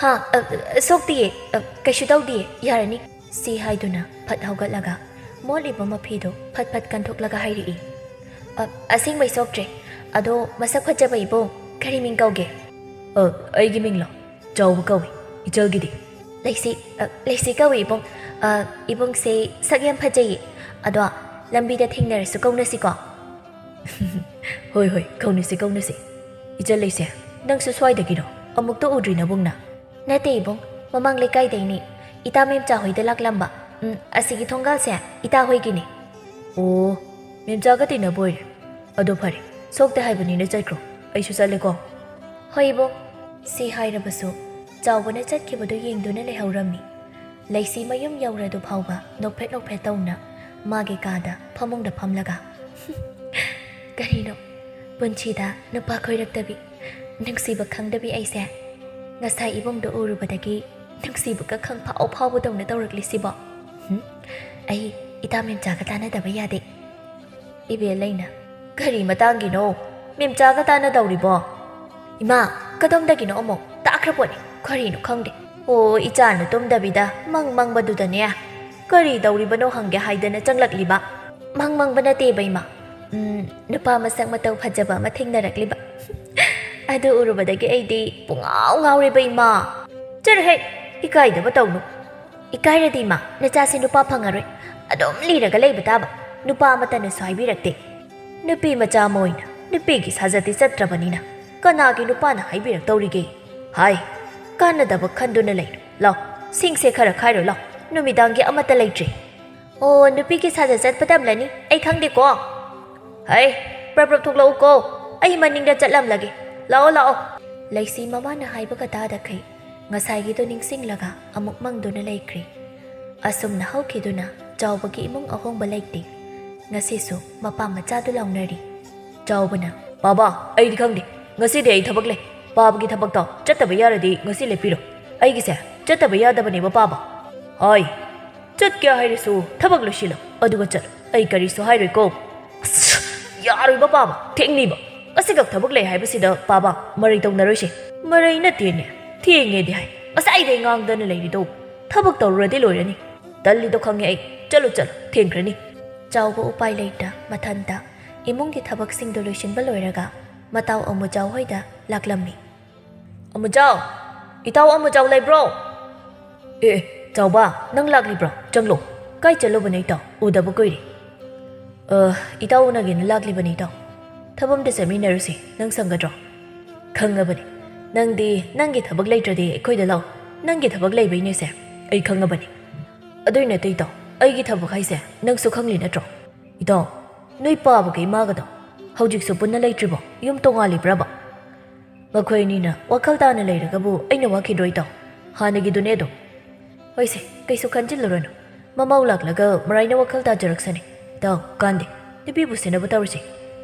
"ꯍꯥ, ꯑ, ꯑ, ꯁꯣꯛꯇꯤꯌꯦ꯫ ꯑ, ꯀꯩꯁꯨ ꯇꯧꯗꯤꯌꯦ꯫ ꯌꯥꯔꯅꯤ꯫" ꯁꯤ ꯍꯥꯏꯗꯨꯅ ꯐꯠ ꯍꯧꯒꯠꯂꯒ ꯃꯣꯠꯂꯤꯕ ꯃꯐꯤꯗꯣ ꯐꯠ ꯐꯠ ꯀꯟꯊꯣꯛꯂꯒ ꯍꯥꯏꯔꯛꯏ꯫ "ꯑ, ꯑꯁꯦꯡꯕꯩ ꯁꯣꯛꯇ꯭ꯔꯦ꯫ ꯑꯗꯣ ꯃꯁꯛ ꯐꯖꯕ ꯏꯕꯨꯡ, ꯀꯔꯤ ꯃꯤꯡ ꯀꯧꯒꯦ?" "ꯑ, ꯑꯩꯒꯤ ꯃꯤꯡꯂꯣ? ꯆꯥꯎꯕ ꯀꯧꯏ꯫ ꯏꯆꯜꯒꯤꯗꯤ?" "ꯂꯩꯁꯤ, ꯑ, ꯂꯩꯁꯤ ꯀꯧꯏ ꯏꯕꯨꯡ꯫ ꯑ, ꯏꯕꯨꯡꯁꯦ ꯁꯛ ꯌꯥꯝ ꯐꯖꯩꯌꯦ꯫ ꯑꯗꯣ ꯂꯝꯕꯤꯗ ꯊꯦꯡꯅꯔꯁꯨ ꯀꯧꯅꯁꯤꯀꯣ?" "ꯍꯣꯏ, ꯍꯣꯏ, ꯀꯧꯅꯁꯤ, ꯀꯧꯅꯁꯤ꯫ ꯏꯆꯜ ꯂꯩꯁꯦ, ꯅꯪꯁꯨ ꯁ꯭ꯋꯥꯏꯗꯒꯤꯔꯣ? ꯑꯃꯨꯛꯇ ꯎꯗ꯭ꯔꯤ ꯅꯕꯨꯡꯅ꯫" "ꯅꯠꯇꯦ ꯏꯕꯨꯡ, ꯃꯃꯥꯡ ꯂꯩꯀꯥꯏꯗꯩꯅꯦ꯫ ꯏꯇꯥ ꯃꯦꯝꯆꯥ ꯍꯣꯏꯗ ꯂꯥꯛꯂꯝꯕ꯫ ꯎꯝ, ꯑꯁꯤꯒꯤ ꯊꯣꯡꯒꯥꯜꯁꯦ ꯏꯇꯥ ꯍꯣꯏꯒꯤꯅꯦ꯫" "ꯑꯣ, ꯃꯦꯝꯆꯥꯒ ꯇꯤꯟꯅꯕ ꯑꯣꯏꯔꯦ꯫ ꯑꯗꯣ ꯐꯔꯦ, ꯁꯣꯛꯇꯦ ꯍꯥꯏꯕꯅꯤꯅ ꯆꯠꯈ꯭ꯔꯣ꯫ ꯑꯩꯁꯨ ꯆꯠꯂꯦꯀꯣ꯫" "ꯍꯣꯏ ꯏꯕꯨꯡ꯫" ꯁꯤ ꯍꯥꯏꯔꯕꯁꯨ ꯆꯥꯎꯕꯅ ꯆꯠꯈꯤꯕꯗꯨ ꯌꯦꯡꯗꯨꯅ ꯂꯩꯍꯧꯔꯝꯃꯤ꯫ ꯂꯩꯁꯤ ꯃꯌꯨꯝ ꯌꯧꯔꯗꯨ ꯐꯥꯎꯕ ꯅꯣꯛꯐꯦꯠ ꯅꯣꯛꯐꯦꯠ ꯇꯧꯅ ꯃꯥꯒꯤ ꯀꯥꯗ ꯐꯃꯨꯡꯗ ꯐꯝꯂꯒ, "ꯀꯔꯤꯅꯣ, ꯄꯨꯟꯁꯤꯗ ꯅꯨꯄꯥ ꯀꯣꯏꯔꯛꯇꯕꯤ, ꯅꯨꯡꯁꯤꯕ ꯈꯪꯗꯕꯤ ꯑꯩꯁꯦ ꯉꯁꯥꯏ ꯏꯕꯨꯡꯗꯣ ꯎꯔꯨꯕꯗꯒꯤ ꯅꯨꯡꯁꯤꯕꯒ ꯈꯪꯐꯥꯎ ꯐꯥꯎꯕꯗꯧꯅ ꯇꯧꯔꯛꯂꯤꯁꯤꯕꯣ? ꯍꯨꯝ? ꯑꯩ ꯏꯇꯥ ꯃꯦꯝꯆꯥꯒ ꯇꯥꯟꯅꯗꯕ ꯌꯥꯗꯦ꯫" ꯏꯕꯦꯜꯂꯩꯅ, "ꯀꯔꯤ ꯃꯇꯥꯡꯒꯤꯅꯣ? ꯃꯦꯝꯆꯥꯒ ꯇꯥꯟꯅꯗꯧꯔꯤꯕꯣ?" "ꯏꯃꯥ, ꯀꯗꯣꯝꯗꯒꯤꯅꯣ ꯑꯃꯨꯛ ꯇꯥꯈ꯭ꯔ ꯄꯣꯠꯅꯤ꯫ ꯀꯔꯤꯅꯣ ꯈꯪꯗꯦ꯫ ꯑꯣ, ꯏꯆꯥꯅ ꯇꯨꯝꯗꯕꯤꯗ ꯃꯪ ꯃꯪꯕꯗꯨꯗꯅꯦ, ꯀꯔꯤ ꯇꯧꯔꯤꯕꯅꯣ ꯍꯪꯒꯦ ꯍꯥꯏꯗꯅ ꯆꯪꯂꯛꯂꯤꯕ꯫" "ꯃꯪ ꯃꯪꯕ ꯅꯠꯇꯦꯕ ꯏꯃꯥ꯫ ꯎꯝ, ꯅꯨꯄꯥ ꯃꯁꯛ ꯃꯇꯧ ꯐꯖꯕ ꯑꯃ ꯊꯦꯡꯅꯔꯛꯂꯤꯕ꯫ ꯑꯗꯨ ꯎꯔꯨꯕꯗꯒꯤ ꯑꯩꯗꯤ ꯄꯨꯡꯉꯥꯎ ꯉꯥꯎꯔꯦꯕ ꯏꯃꯥ꯫" "ꯆꯠꯂꯨꯍꯦ, ꯏꯀꯥꯏꯗꯕ ꯇꯧꯅꯨ꯫" "ꯏꯀꯥꯏꯔꯗꯤ ꯏꯃꯥ, ꯅꯆꯥꯁꯤ ꯅꯨꯄꯥ ꯐꯪꯉꯔꯣꯏ꯫ ꯑꯗꯨꯝ ꯂꯤꯔꯒ ꯂꯩꯕ ꯇꯥꯕ꯫ ꯅꯨꯄꯥ ꯑꯃꯠꯇꯅꯁꯨ ꯍꯥꯏꯕꯤꯔꯛꯇꯦ꯫" "ꯅꯨꯄꯤ ꯃꯆꯥ ꯑꯃ ꯑꯣꯏꯅ ꯅꯨꯄꯤꯒꯤ ꯁꯥꯖꯠꯇꯤ ꯆꯠꯇ꯭ꯔꯕꯅꯤꯅ ꯀꯅꯥꯒꯤ ꯅꯨꯄꯥꯅ ꯍꯥꯏꯕꯤꯔꯛꯇꯧꯔꯤꯒꯦ? ꯍꯥꯏ, ꯀꯥꯟꯅꯗꯕ ꯈꯟꯗꯨꯅ ꯂꯩꯔꯣ꯫ ꯂꯥꯎ, ꯁꯤꯡꯁꯦ ꯈꯔ ꯈꯥꯏꯔꯣ ꯂꯥꯎ, ꯅꯨꯃꯤꯗꯥꯡꯒꯤ ꯑꯃꯠꯇ ꯂꯩꯇ꯭ꯔꯦ꯫ ꯑꯣ, ꯅꯨꯄꯤꯒꯤ ꯁꯥꯖꯠ ꯆꯠꯄ ꯇꯝꯂꯅꯤ, ꯑꯩ ꯈꯪꯗꯦꯀꯣ꯫ ꯍꯩ, ꯄ꯭ꯔꯞ ꯄ꯭ꯔꯞ ꯊꯣꯛꯂꯛꯎꯀꯣ, ꯑꯩ ꯃꯅꯤꯡꯗ ꯆꯠꯂꯝꯂꯒꯦ꯫ ꯂꯥꯛꯑꯣ, ꯂꯥꯛꯑꯣ꯫ ꯂꯩꯁꯤ ꯃꯃꯥꯅ ꯍꯥꯏꯕꯒ ꯇꯥꯗꯈꯩ ꯉꯁꯥꯏꯒꯤꯗꯣ ꯅꯤꯡꯁꯤꯡꯂꯒ ꯑꯃꯨꯛ ꯃꯪꯗꯨꯅ ꯂꯩꯈ꯭ꯔꯦ꯫ ꯑꯁꯨꯝꯅ ꯍꯧꯈꯤꯗꯨꯅ ꯆꯥꯎꯕꯒꯤ ꯏꯃꯨꯡ ꯑꯍꯣꯡꯕ ꯂꯩꯇꯦ꯫ ꯉꯁꯤꯁꯨ ꯃꯄꯥ ꯃꯆꯥꯗꯨ ꯂꯥꯎꯅꯔꯤ꯫ ꯆꯥꯎꯕꯅ, "ꯄꯥꯕ, ꯑꯩꯗꯤ ꯈꯪꯗꯦ꯫ ꯉꯁꯤꯗꯤ ꯑꯩ ꯊꯕꯛ ꯂꯩ꯫ ꯄꯥꯕꯒꯤ ꯊꯕꯛꯇꯣ ꯆꯠꯇꯕ ꯌꯥꯔꯗꯤ ꯉꯁꯤ ꯂꯦꯞꯄꯤꯔꯣ꯫ ꯑꯩꯒꯤꯁꯦ ꯆꯠꯇꯕ ꯌꯥꯗꯕꯅꯦꯕ, ꯄꯥꯕ꯫ ꯍꯣꯏ, ꯆꯠꯀꯦ ꯍꯥꯏꯔꯁꯨ ꯊꯕꯛ ꯂꯣꯏꯁꯤꯜꯂꯣ, ꯑꯗꯨꯒ ꯆꯠꯂꯣ꯫ ꯑꯩ ꯀꯔꯤꯁꯨ ꯍꯥꯏꯔꯣꯏꯀꯣ꯫" ꯑꯁ, ꯌꯥꯔꯣꯏꯕ, ꯄꯥꯕ, ꯊꯦꯡꯅꯤꯕ꯫ ꯉꯁꯤꯈꯛ ꯊꯕꯛ ꯂꯩ ꯍꯥꯏꯕꯁꯤꯗ, ꯄꯥꯕ, ꯃꯔꯩ ꯇꯧꯅꯔꯣꯏꯁꯦ꯫ ꯃꯔꯩ ꯅꯠꯇꯦꯅꯦ, ꯊꯦꯡꯉꯦꯗꯤ ꯍꯥꯏ꯫ ꯉꯁꯥꯏꯗꯩ ꯉꯥꯡꯗꯅ ꯂꯩꯔꯤꯗꯣ꯫ ꯊꯕꯛ ꯇꯧꯔꯨꯔꯗꯤ ꯂꯣꯏꯔꯅꯤ꯫ ꯇꯜꯂꯤꯗꯣ ꯈꯪꯉꯦ ꯑꯩ꯫ ꯆꯠꯂꯣ, ꯆꯠꯂꯣ, ꯊꯦꯡꯈ꯭ꯔꯅꯤ꯫ ꯆꯥꯎꯕ ꯎꯄꯥꯏ ꯂꯩꯇ ꯃꯊꯟꯇ ꯏꯃꯨꯡꯒꯤ ꯊꯕꯛꯁꯤꯡꯗꯨ ꯂꯣꯏꯁꯤꯟꯕ ꯂꯣꯏꯔꯒ ꯃꯇꯥꯎ ꯑꯃꯨꯖꯥꯎ ꯍꯣꯏꯗ ꯂꯥꯛꯂꯝꯃꯤ꯫ "ꯑꯃꯨꯖꯥꯎ! ꯏꯇꯥꯎ ꯑꯃꯨꯖꯥꯎ ꯂꯩꯕ꯭ꯔꯣ?" "ꯑꯦ, ꯑꯦ, ꯆꯥꯎꯕ, ꯅꯪ ꯂꯥꯛꯂꯤꯕ꯭ꯔꯣ? ꯆꯪꯂꯣ꯫ ꯀꯥꯏ ꯆꯠꯂꯨꯕꯅꯣ ꯏꯇꯥꯎ? ꯎꯗꯕ ꯀꯨꯏꯔꯦ꯫" "ꯑ, ꯏꯇꯥꯎ ꯎꯅꯒꯦꯅ ꯂꯥꯛꯂꯤꯕꯅꯤ ꯏꯇꯥꯎ꯫ ꯊꯕꯛ ꯑꯝꯇ ꯆꯠꯃꯤꯟꯅꯔꯨꯁꯤ, ꯅꯪ ꯁꯪꯒꯗ꯭ꯔꯣ?" "ꯈꯪꯉꯕꯅꯤ꯫ ꯅꯪꯗꯤ ꯅꯪꯒꯤ ꯊꯕꯛ ꯂꯩꯇ꯭ꯔꯗꯤ ꯑꯩꯈꯣꯏꯗ ꯂꯥꯛꯑꯣ꯫ ꯅꯪꯒꯤ ꯊꯕꯛ ꯂꯩꯕꯩꯅꯦꯁꯦ, ꯑꯩ ꯈꯪꯉꯕꯅꯤ꯫ ꯑꯗꯨꯏ ꯅꯠꯇꯦ ꯏꯇꯥꯎ, ꯑꯩꯒꯤ ꯊꯕꯛ ꯍꯥꯏꯁꯦ ꯅꯪꯁꯨ ꯈꯪꯂꯤ ꯅꯠꯇ꯭ꯔꯣ? ꯏꯇꯥꯎ, ꯅꯣꯏ ꯄꯥꯕꯒ ꯏꯃꯥꯒꯗꯣ ꯍꯧꯖꯤꯛꯁꯨ ꯄꯨꯟꯅ ꯂꯩꯇ꯭ꯔꯤꯕꯣ? ꯌꯨꯝ ꯇꯣꯡꯉꯥꯜꯂꯤꯕ꯭ꯔꯕ? ꯃꯈꯣꯏ ꯑꯅꯤꯅ ꯋꯥꯈꯜ ꯇꯥꯅ ꯂꯩꯔꯒꯕꯨ ꯑꯩꯅ ꯋꯥꯈꯤꯗ꯭ꯔꯣ ꯏꯇꯥꯎ? ꯍꯥꯟꯅꯒꯤꯗꯨꯅꯦ ꯑꯗꯨꯝ꯫ ꯍꯣꯏꯁꯦ, ꯀꯩꯁꯨ ꯈꯟꯖꯤꯜꯂꯨꯔꯅꯨ꯫ ꯃꯃꯧ ꯂꯥꯛꯂꯒ ꯃꯔꯥꯏꯅ ꯋꯥꯈꯜ ꯇꯥꯖꯔꯛꯁꯅꯤ꯫ ꯏꯇꯥꯎ, ꯀꯥꯟꯗꯦ꯫ ꯅꯨꯄꯤꯕꯨ ꯁꯤꯟꯅꯕ ꯇꯧꯔꯁꯤ꯫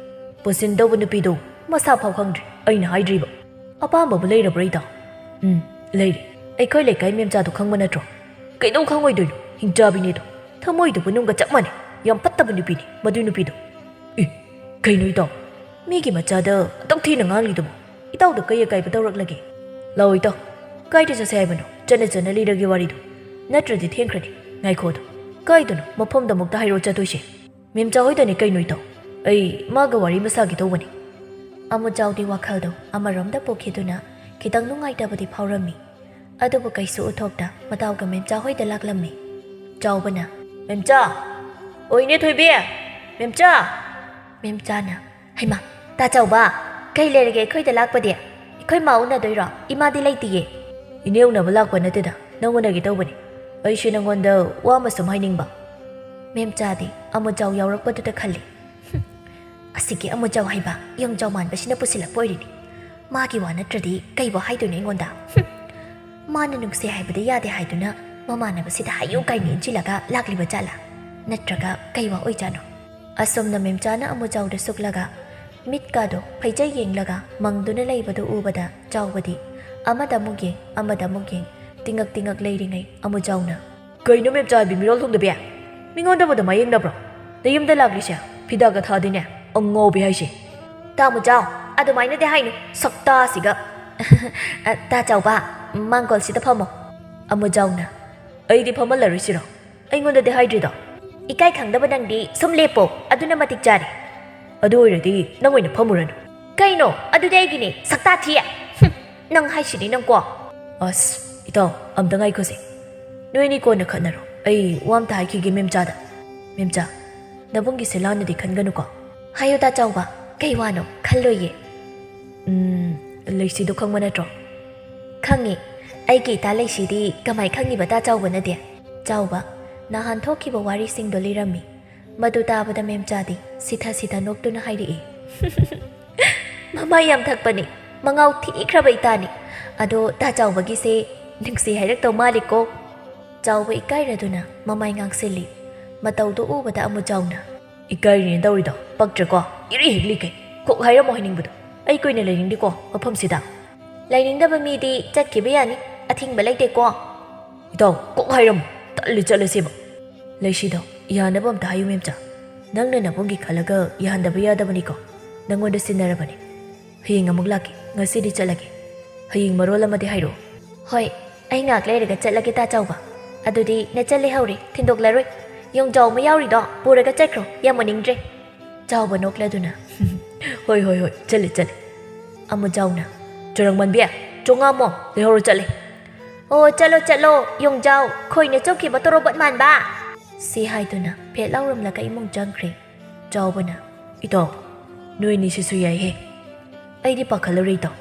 ꯄꯨꯁꯤꯟꯗꯧꯕ ꯅꯨꯄꯤꯗꯣ ꯃꯁꯥ ꯐꯥꯎ ꯈꯪꯗ꯭ꯔꯤ꯫ ꯑꯩꯅ ꯍꯥꯏꯗ꯭ꯔꯤꯕ꯫ ꯑꯄꯥꯝꯕꯕꯨ ꯂꯩꯔꯕ꯭ꯔꯣ ꯏꯇꯥꯎ? ꯎꯝ, ꯂꯩꯔꯦ꯫ ꯑꯩꯈꯣꯏ ꯂꯩꯀꯥꯏ ꯃꯦꯝꯆꯥꯗꯣ ꯈꯪꯕ ꯅꯠꯇ꯭ꯔꯣ? ꯀꯩꯗꯧ ꯈꯪꯉꯣꯏꯗꯣꯏꯅꯣ? ꯍꯤꯡꯆꯥꯕꯤꯅꯦꯗꯣ꯫ ꯊꯃꯣꯏꯗꯣ ꯄꯨꯅꯨꯡꯒ ꯆꯞ ꯃꯥꯟꯅꯩ꯫ ꯌꯥꯝ ꯐꯠꯇꯕ ꯅꯨꯄꯤꯅꯤ ꯃꯗꯨꯏ ꯅꯨꯄꯤꯗꯣ꯫ ꯑꯦ, ꯀꯩꯅꯣ ꯏꯇꯥꯎ? ꯃꯤꯒꯤ ꯃꯆꯥꯗ ꯑꯗꯨꯛ ꯊꯤꯅ ꯉꯥꯡꯂꯤꯗꯨꯕꯨ? ꯏꯇꯥꯎꯗ ꯀꯩ ꯑꯀꯥꯏꯕ ꯇꯧꯔꯛꯂꯒꯦ? ꯂꯥꯛꯑꯣ ꯏꯇꯥꯎ, ꯀꯥꯏꯗ ꯆꯠꯁꯦ ꯍꯥꯏꯕꯅꯣ? ꯆꯠꯅ ꯆꯠꯅ ꯂꯤꯔꯒꯦ ꯋꯥꯔꯤꯗꯣ, ꯅꯠꯇ꯭ꯔꯗꯤ ꯊꯦꯡꯈ꯭ꯔꯅꯤ꯫ ꯉꯥꯏꯈꯣ ꯑꯗꯨ, ꯀꯥꯏꯗꯅꯣ? ꯃꯐꯝꯗꯣ ꯑꯃꯨꯛꯇ ꯍꯥꯏꯔꯛꯑꯣ ꯆꯠꯇꯣꯏꯁꯦ꯫ ꯃꯦꯝꯆꯥ ꯍꯣꯏꯗꯅꯤ ꯀꯩꯅꯣ ꯏꯇꯥꯎ, ꯑꯩ ꯃꯥꯒ ꯋꯥꯔꯤ ꯑꯃ ꯁꯥꯒꯦ ꯇꯧꯕꯅꯤ꯫ ꯑꯃꯨꯖꯥꯎꯗꯤ ꯋꯥꯈꯜꯗꯣ ꯑꯃꯔꯣꯝꯗ ꯄꯣꯛꯈꯤꯗꯨꯅ ꯈꯤꯇꯪ ꯅꯨꯡꯉꯥꯏꯇꯕꯗꯤ ꯐꯥꯎꯔꯝꯃꯤ꯫ ꯑꯗꯨꯕꯨ ꯀꯩꯁꯨ ꯎꯊꯣꯛꯇ ꯃꯇꯥꯎꯒ ꯃꯦꯝꯆꯥ ꯍꯣꯏꯗ ꯂꯥꯛꯂꯝꯃꯤ꯫ ꯆꯥꯎꯕꯅ, "ꯃꯦꯝꯆꯥ! ꯑꯣꯏꯅꯦ ꯊꯣꯏꯕꯤ! ꯃꯦꯝꯆꯥ!" ꯃꯦꯝꯆꯥꯅ, "ꯍꯩꯃꯥ, "ꯇꯥ ꯆꯥꯎꯕ, ꯀꯩ ꯂꯩꯔꯒꯦ ꯑꯩꯈꯣꯏꯗ ꯂꯥꯛꯄꯗꯤ? ꯑꯩꯈꯣꯏ ꯃꯥ ꯎꯅꯗꯣꯏꯔꯣ? ꯏꯃꯥꯗꯤ ꯂꯩꯇꯤꯌꯦ꯫" "ꯏꯅꯦ ꯎꯅꯕ ꯂꯥꯛꯄ ꯅꯠꯇꯦꯗ, ꯅꯪ ꯎꯅꯒꯦ ꯇꯧꯕꯅꯤ꯫ ꯑꯩꯁꯦ ꯅꯪꯉꯣꯟꯗ ꯋꯥ ꯑꯃ ꯁꯨꯝ ꯍꯥꯏꯅꯤꯡꯕ꯫" ꯃꯦꯝꯆꯥꯗꯤ ꯑꯃꯨꯖꯥꯎ ꯌꯥꯎꯔꯛꯄꯗꯨꯗ ꯈꯜꯂꯤ, "ꯍꯨꯝ, ꯑꯁꯤꯒꯤ ꯑꯃꯨꯖꯥꯎ ꯍꯥꯏꯕ ꯌꯣꯡꯖꯥꯎ ꯃꯥꯟꯕꯁꯤꯅ ꯄꯨꯁꯤꯜꯂꯛꯄ ꯑꯣꯏꯔꯤꯅꯤ꯫ ꯃꯥꯒꯤ ꯋꯥ ꯅꯠꯇ꯭ꯔꯗꯤ ꯀꯩꯕꯨ ꯍꯥꯏꯗꯣꯏꯅꯣ ꯑꯩꯉꯣꯟꯗ? ꯍꯨꯝ, ꯃꯥꯅ ꯅꯨꯡꯁꯤ ꯍꯥꯏꯕꯗꯤ ꯌꯥꯗꯦ ꯍꯥꯏꯗꯨꯅ ꯃꯃꯥꯟꯅꯕꯁꯤꯗ ꯍꯥꯏꯌꯨ ꯀꯥꯏꯅ ꯏꯟꯁꯤꯜꯂꯒ ꯂꯥꯛꯂꯤꯕ ꯖꯥꯠꯂꯥ? ꯅꯠꯇ꯭ꯔꯒ ꯀꯩ ꯋꯥ ꯑꯣꯏꯖꯥꯠꯅꯣ?" ꯑꯁꯣꯝꯅ ꯃꯦꯝꯆꯥꯅ ꯑꯃꯨꯖꯥꯎꯗ ꯁꯨꯛꯂꯒ ꯃꯤꯠꯀꯥꯗꯣ ꯐꯩꯖꯩ ꯌꯦꯡꯂꯒ ꯃꯪꯗꯨꯅ ꯂꯩꯕꯗꯨ ꯎꯕꯗ ꯆꯥꯎꯕꯗꯤ ꯑꯃꯗ ꯑꯃꯨꯛ ꯌꯦꯡ, ꯑꯃꯗ ꯑꯃꯨꯛ ꯌꯦꯡ, ꯇꯤꯡꯉꯛ ꯇꯤꯡꯉꯛ ꯂꯩꯔꯤꯉꯩ ꯑꯃꯨꯖꯥꯎꯅ, "ꯀꯩꯅꯣ ꯃꯦꯝꯆꯥ ꯍꯥꯏꯕꯤ ꯃꯤꯔꯣꯜ ꯊꯨꯡꯗꯕꯤ? ꯃꯤꯉꯣꯟꯗꯕꯨ ꯑꯗꯨꯃꯥꯏ ꯌꯦꯡꯅꯕ꯭ꯔꯣ? ꯅꯌꯨꯝꯗ ꯂꯥꯛꯂꯤꯁꯦ ꯐꯤꯗꯥꯒ ꯊꯥꯗꯦꯅꯦ, ꯑꯉꯥꯎꯕꯤ ꯍꯥꯏꯁꯦ꯫" "ꯇꯥ ꯑꯃꯨꯖꯥꯎ, ꯑꯗꯨꯃꯥꯏꯅꯗꯤ ꯍꯥꯏꯅꯨ, ꯁꯛꯇꯥꯁꯤꯒ꯫" "ꯑ, ꯇꯥ ꯆꯥꯎꯕ, ꯃꯥꯡꯒꯣꯜꯁꯤꯗ ꯐꯝꯃꯣ꯫" ꯑꯃꯨꯖꯥꯎꯅ, "ꯑꯩꯗꯤ ꯐꯝꯍꯜꯂꯔꯣꯏꯁꯤꯔꯣ? ꯑꯩꯉꯣꯟꯗꯗꯤ ꯍꯥꯏꯗ꯭ꯔꯤꯗꯣ?" "ꯏꯀꯥꯏ ꯈꯪꯗꯕ ꯅꯪꯗꯤ ꯁꯨꯝ ꯂꯦꯞꯄꯣ, ꯑꯗꯨꯅ ꯃꯇꯤꯛ ꯆꯥꯔꯦ꯫" "ꯑꯗꯨ ꯑꯣꯏꯔꯗꯤ ꯅꯪ ꯑꯣꯏꯅ ꯐꯝꯃꯨꯔꯅꯨ꯫" "ꯀꯩꯅꯣ? ꯑꯗꯨꯗꯤ ꯑꯩꯒꯤꯅꯦ, ꯁꯛꯇꯥ ꯊꯤ꯫ ꯍꯨꯝ, ꯅꯪ ꯍꯥꯏꯁꯤꯅꯤ ꯅꯪꯀꯣ꯫" "ꯑꯁ, ꯏꯇꯥꯎ, ꯑꯝꯇ ꯉꯥꯏꯈꯣꯁꯦ꯫ ꯅꯣꯏꯅꯤ ꯀꯣꯟꯅ ꯈꯠꯅꯔꯣ꯫ ꯑꯩ ꯋꯥ ꯑꯝꯇ ꯍꯥꯏꯈꯤꯒꯦ ꯃꯦꯝꯆꯥꯗ꯫" "ꯃꯦꯝꯆꯥ, ꯅꯕꯨꯡꯒꯤꯁꯦ ꯂꯥꯟꯅꯗꯤ ꯈꯟꯒꯅꯨꯀꯣ꯫" "ꯍꯥꯏꯌꯨ ꯇꯥ ꯆꯥꯎꯕ, ꯀꯩ ꯋꯥꯅꯣ? ꯈꯜꯂꯣꯏꯌꯦ꯫" "ꯎꯝ, ꯂꯩꯁꯤꯗꯣ ꯈꯪꯕ ꯅꯠꯇ꯭ꯔꯣ?" "ꯈꯪꯉꯤ꯫ ꯑꯩꯒꯤ ꯏꯇꯥ ꯂꯩꯁꯤꯗꯤ ꯀꯃꯥꯏ ꯈꯪꯉꯤꯕ ꯇꯥ ꯆꯥꯎꯕꯅꯗꯤ?" ꯆꯥꯎꯕ ꯅꯍꯥꯟ ꯊꯣꯛꯈꯤꯕ ꯋꯥꯔꯤꯁꯤꯡꯗꯣ ꯂꯤꯔꯝꯃꯤ꯫ ꯃꯗꯨ ꯇꯥꯕꯗ ꯃꯦꯝꯆꯥꯗꯤ ꯁꯤꯊ ꯁꯤꯊ ꯅꯣꯛꯇꯨꯅ ꯍꯥꯏꯔꯛꯏ, "ꯃꯃꯥ ꯌꯥꯝ ꯊꯛꯄꯅꯤ, ꯃꯉꯥꯎ ꯊꯤꯈ꯭ꯔꯕ ꯏꯇꯥꯅꯤ꯫ ꯑꯗꯣ ꯇꯥ ꯆꯥꯎꯕꯒꯤꯁꯦ ꯅꯨꯡꯁꯤ ꯍꯥꯏꯔꯛꯇꯧ ꯃꯥꯜꯂꯤꯀꯣ?" ꯆꯥꯎꯕ ꯏꯀꯥꯏꯔꯗꯨꯅ ꯃꯃꯥꯏ ꯉꯥꯡꯁꯤꯜꯂꯤ꯫ ꯃꯇꯧꯗꯨ ꯎꯕꯗ ꯑꯃꯨꯖꯥꯎꯅ, "ꯏꯀꯥꯏꯔꯤꯅꯦ ꯇꯧꯔꯤꯗꯣ, ꯄꯛꯇ꯭ꯔꯦꯀꯣ? ꯏꯔꯤ ꯍꯤꯛꯂꯤ ꯀꯩ? ꯀꯣꯛ ꯍꯥꯏꯔꯝꯃꯣ ꯍꯥꯏꯅꯤꯡꯕꯗꯣ꯫ ꯑꯩ ꯀꯨꯏꯅ ꯂꯩꯅꯤꯡꯗꯦꯀꯣ ꯃꯐꯝꯁꯤꯗ꯫" "ꯂꯩꯅꯤꯡꯗꯕ ꯃꯤꯗꯤ ꯆꯠꯈꯤꯕ ꯌꯥꯅꯤ, ꯑꯊꯤꯡꯕ ꯂꯩꯇꯦꯀꯣ꯫" "ꯏꯇꯥꯎ, ꯀꯣꯛ ꯍꯥꯏꯔꯝꯃꯣ, ꯇꯜꯂꯤ ꯆꯠꯂꯁꯦꯕ꯫" "ꯂꯩꯁꯤꯗꯣ, ꯌꯥꯅꯕ ꯑꯝꯇ ꯍꯥꯏꯌꯨ ꯃꯦꯝꯆꯥ꯫ ꯅꯪꯅ ꯅꯕꯨꯡꯒꯤ ꯈꯜꯂꯒ ꯌꯥꯍꯟꯗꯕ ꯌꯥꯗꯕꯅꯤꯀꯣ꯫ ꯅꯪꯉꯣꯟꯗ ꯁꯤꯟꯅꯔꯕꯅꯤ꯫ ꯍꯌꯦꯡ ꯑꯃꯨꯛ ꯂꯥꯛꯀꯦ, ꯉꯁꯤꯗꯤ ꯆꯠꯂꯒꯦ꯫ ꯍꯌꯦꯡ ꯃꯔꯣꯜ ꯑꯃꯗꯤ ꯍꯥꯏꯔꯛꯑꯣ꯫" "ꯍꯣꯏ, ꯑꯩ ꯉꯥꯏꯍꯥꯛ ꯂꯩꯔꯒ ꯆꯠꯂꯒꯦ ꯇꯥ ꯆꯥꯎꯕ꯫ ꯑꯗꯨꯗꯤ ꯅꯆꯜ ꯂꯩꯍꯧꯔꯦ, ꯊꯤꯟꯗꯣꯛꯂꯔꯣꯏ꯫ ꯌꯣꯡꯖꯥꯎ ꯑꯃ ꯌꯥꯎꯔꯤꯗꯣ ꯄꯨꯔꯒ ꯆꯠꯈ꯭ꯔꯣ, ꯌꯥꯝ ꯎꯅꯤꯡꯗ꯭ꯔꯦ꯫" ꯆꯥꯎꯕ ꯅꯣꯛꯂꯗꯨꯅ, "ꯍꯣꯏ, ꯍꯣꯏ, ꯍꯣꯏ, ꯆꯠꯂꯦ, ꯆꯠꯂꯦ꯫" ꯑꯃꯨꯖꯥꯎꯅ, "ꯆꯨꯔꯪꯃꯟꯕꯤ, ꯆꯣꯡꯉꯝꯃꯣ, ꯂꯩꯍꯧꯔꯣ, ꯆꯠꯂꯦ꯫" "ꯑꯣ, ꯆꯠꯂꯣ, ꯆꯠꯂꯣ, ꯌꯣꯡꯖꯥꯎ, ꯈꯣꯏꯅ ꯆꯨꯞꯈꯤꯕ ꯇꯣꯔꯣꯕꯣꯠ ꯃꯥꯟꯕ!" ꯁꯤ ꯍꯥꯏꯗꯨꯅ ꯐꯦꯠ ꯂꯥꯎꯔꯝꯂꯒ ꯏꯃꯨꯡ ꯆꯪꯈ꯭ꯔꯦ꯫ ꯆꯥꯎꯕꯅ, "ꯏꯇꯥꯎ, ꯅꯣꯏꯅꯤꯁꯤꯁꯨ ꯌꯥꯏꯍꯦ꯫ ꯑꯩꯗꯤ ꯄꯥꯈꯠꯂꯨꯔꯦ ꯏꯇꯥꯎ,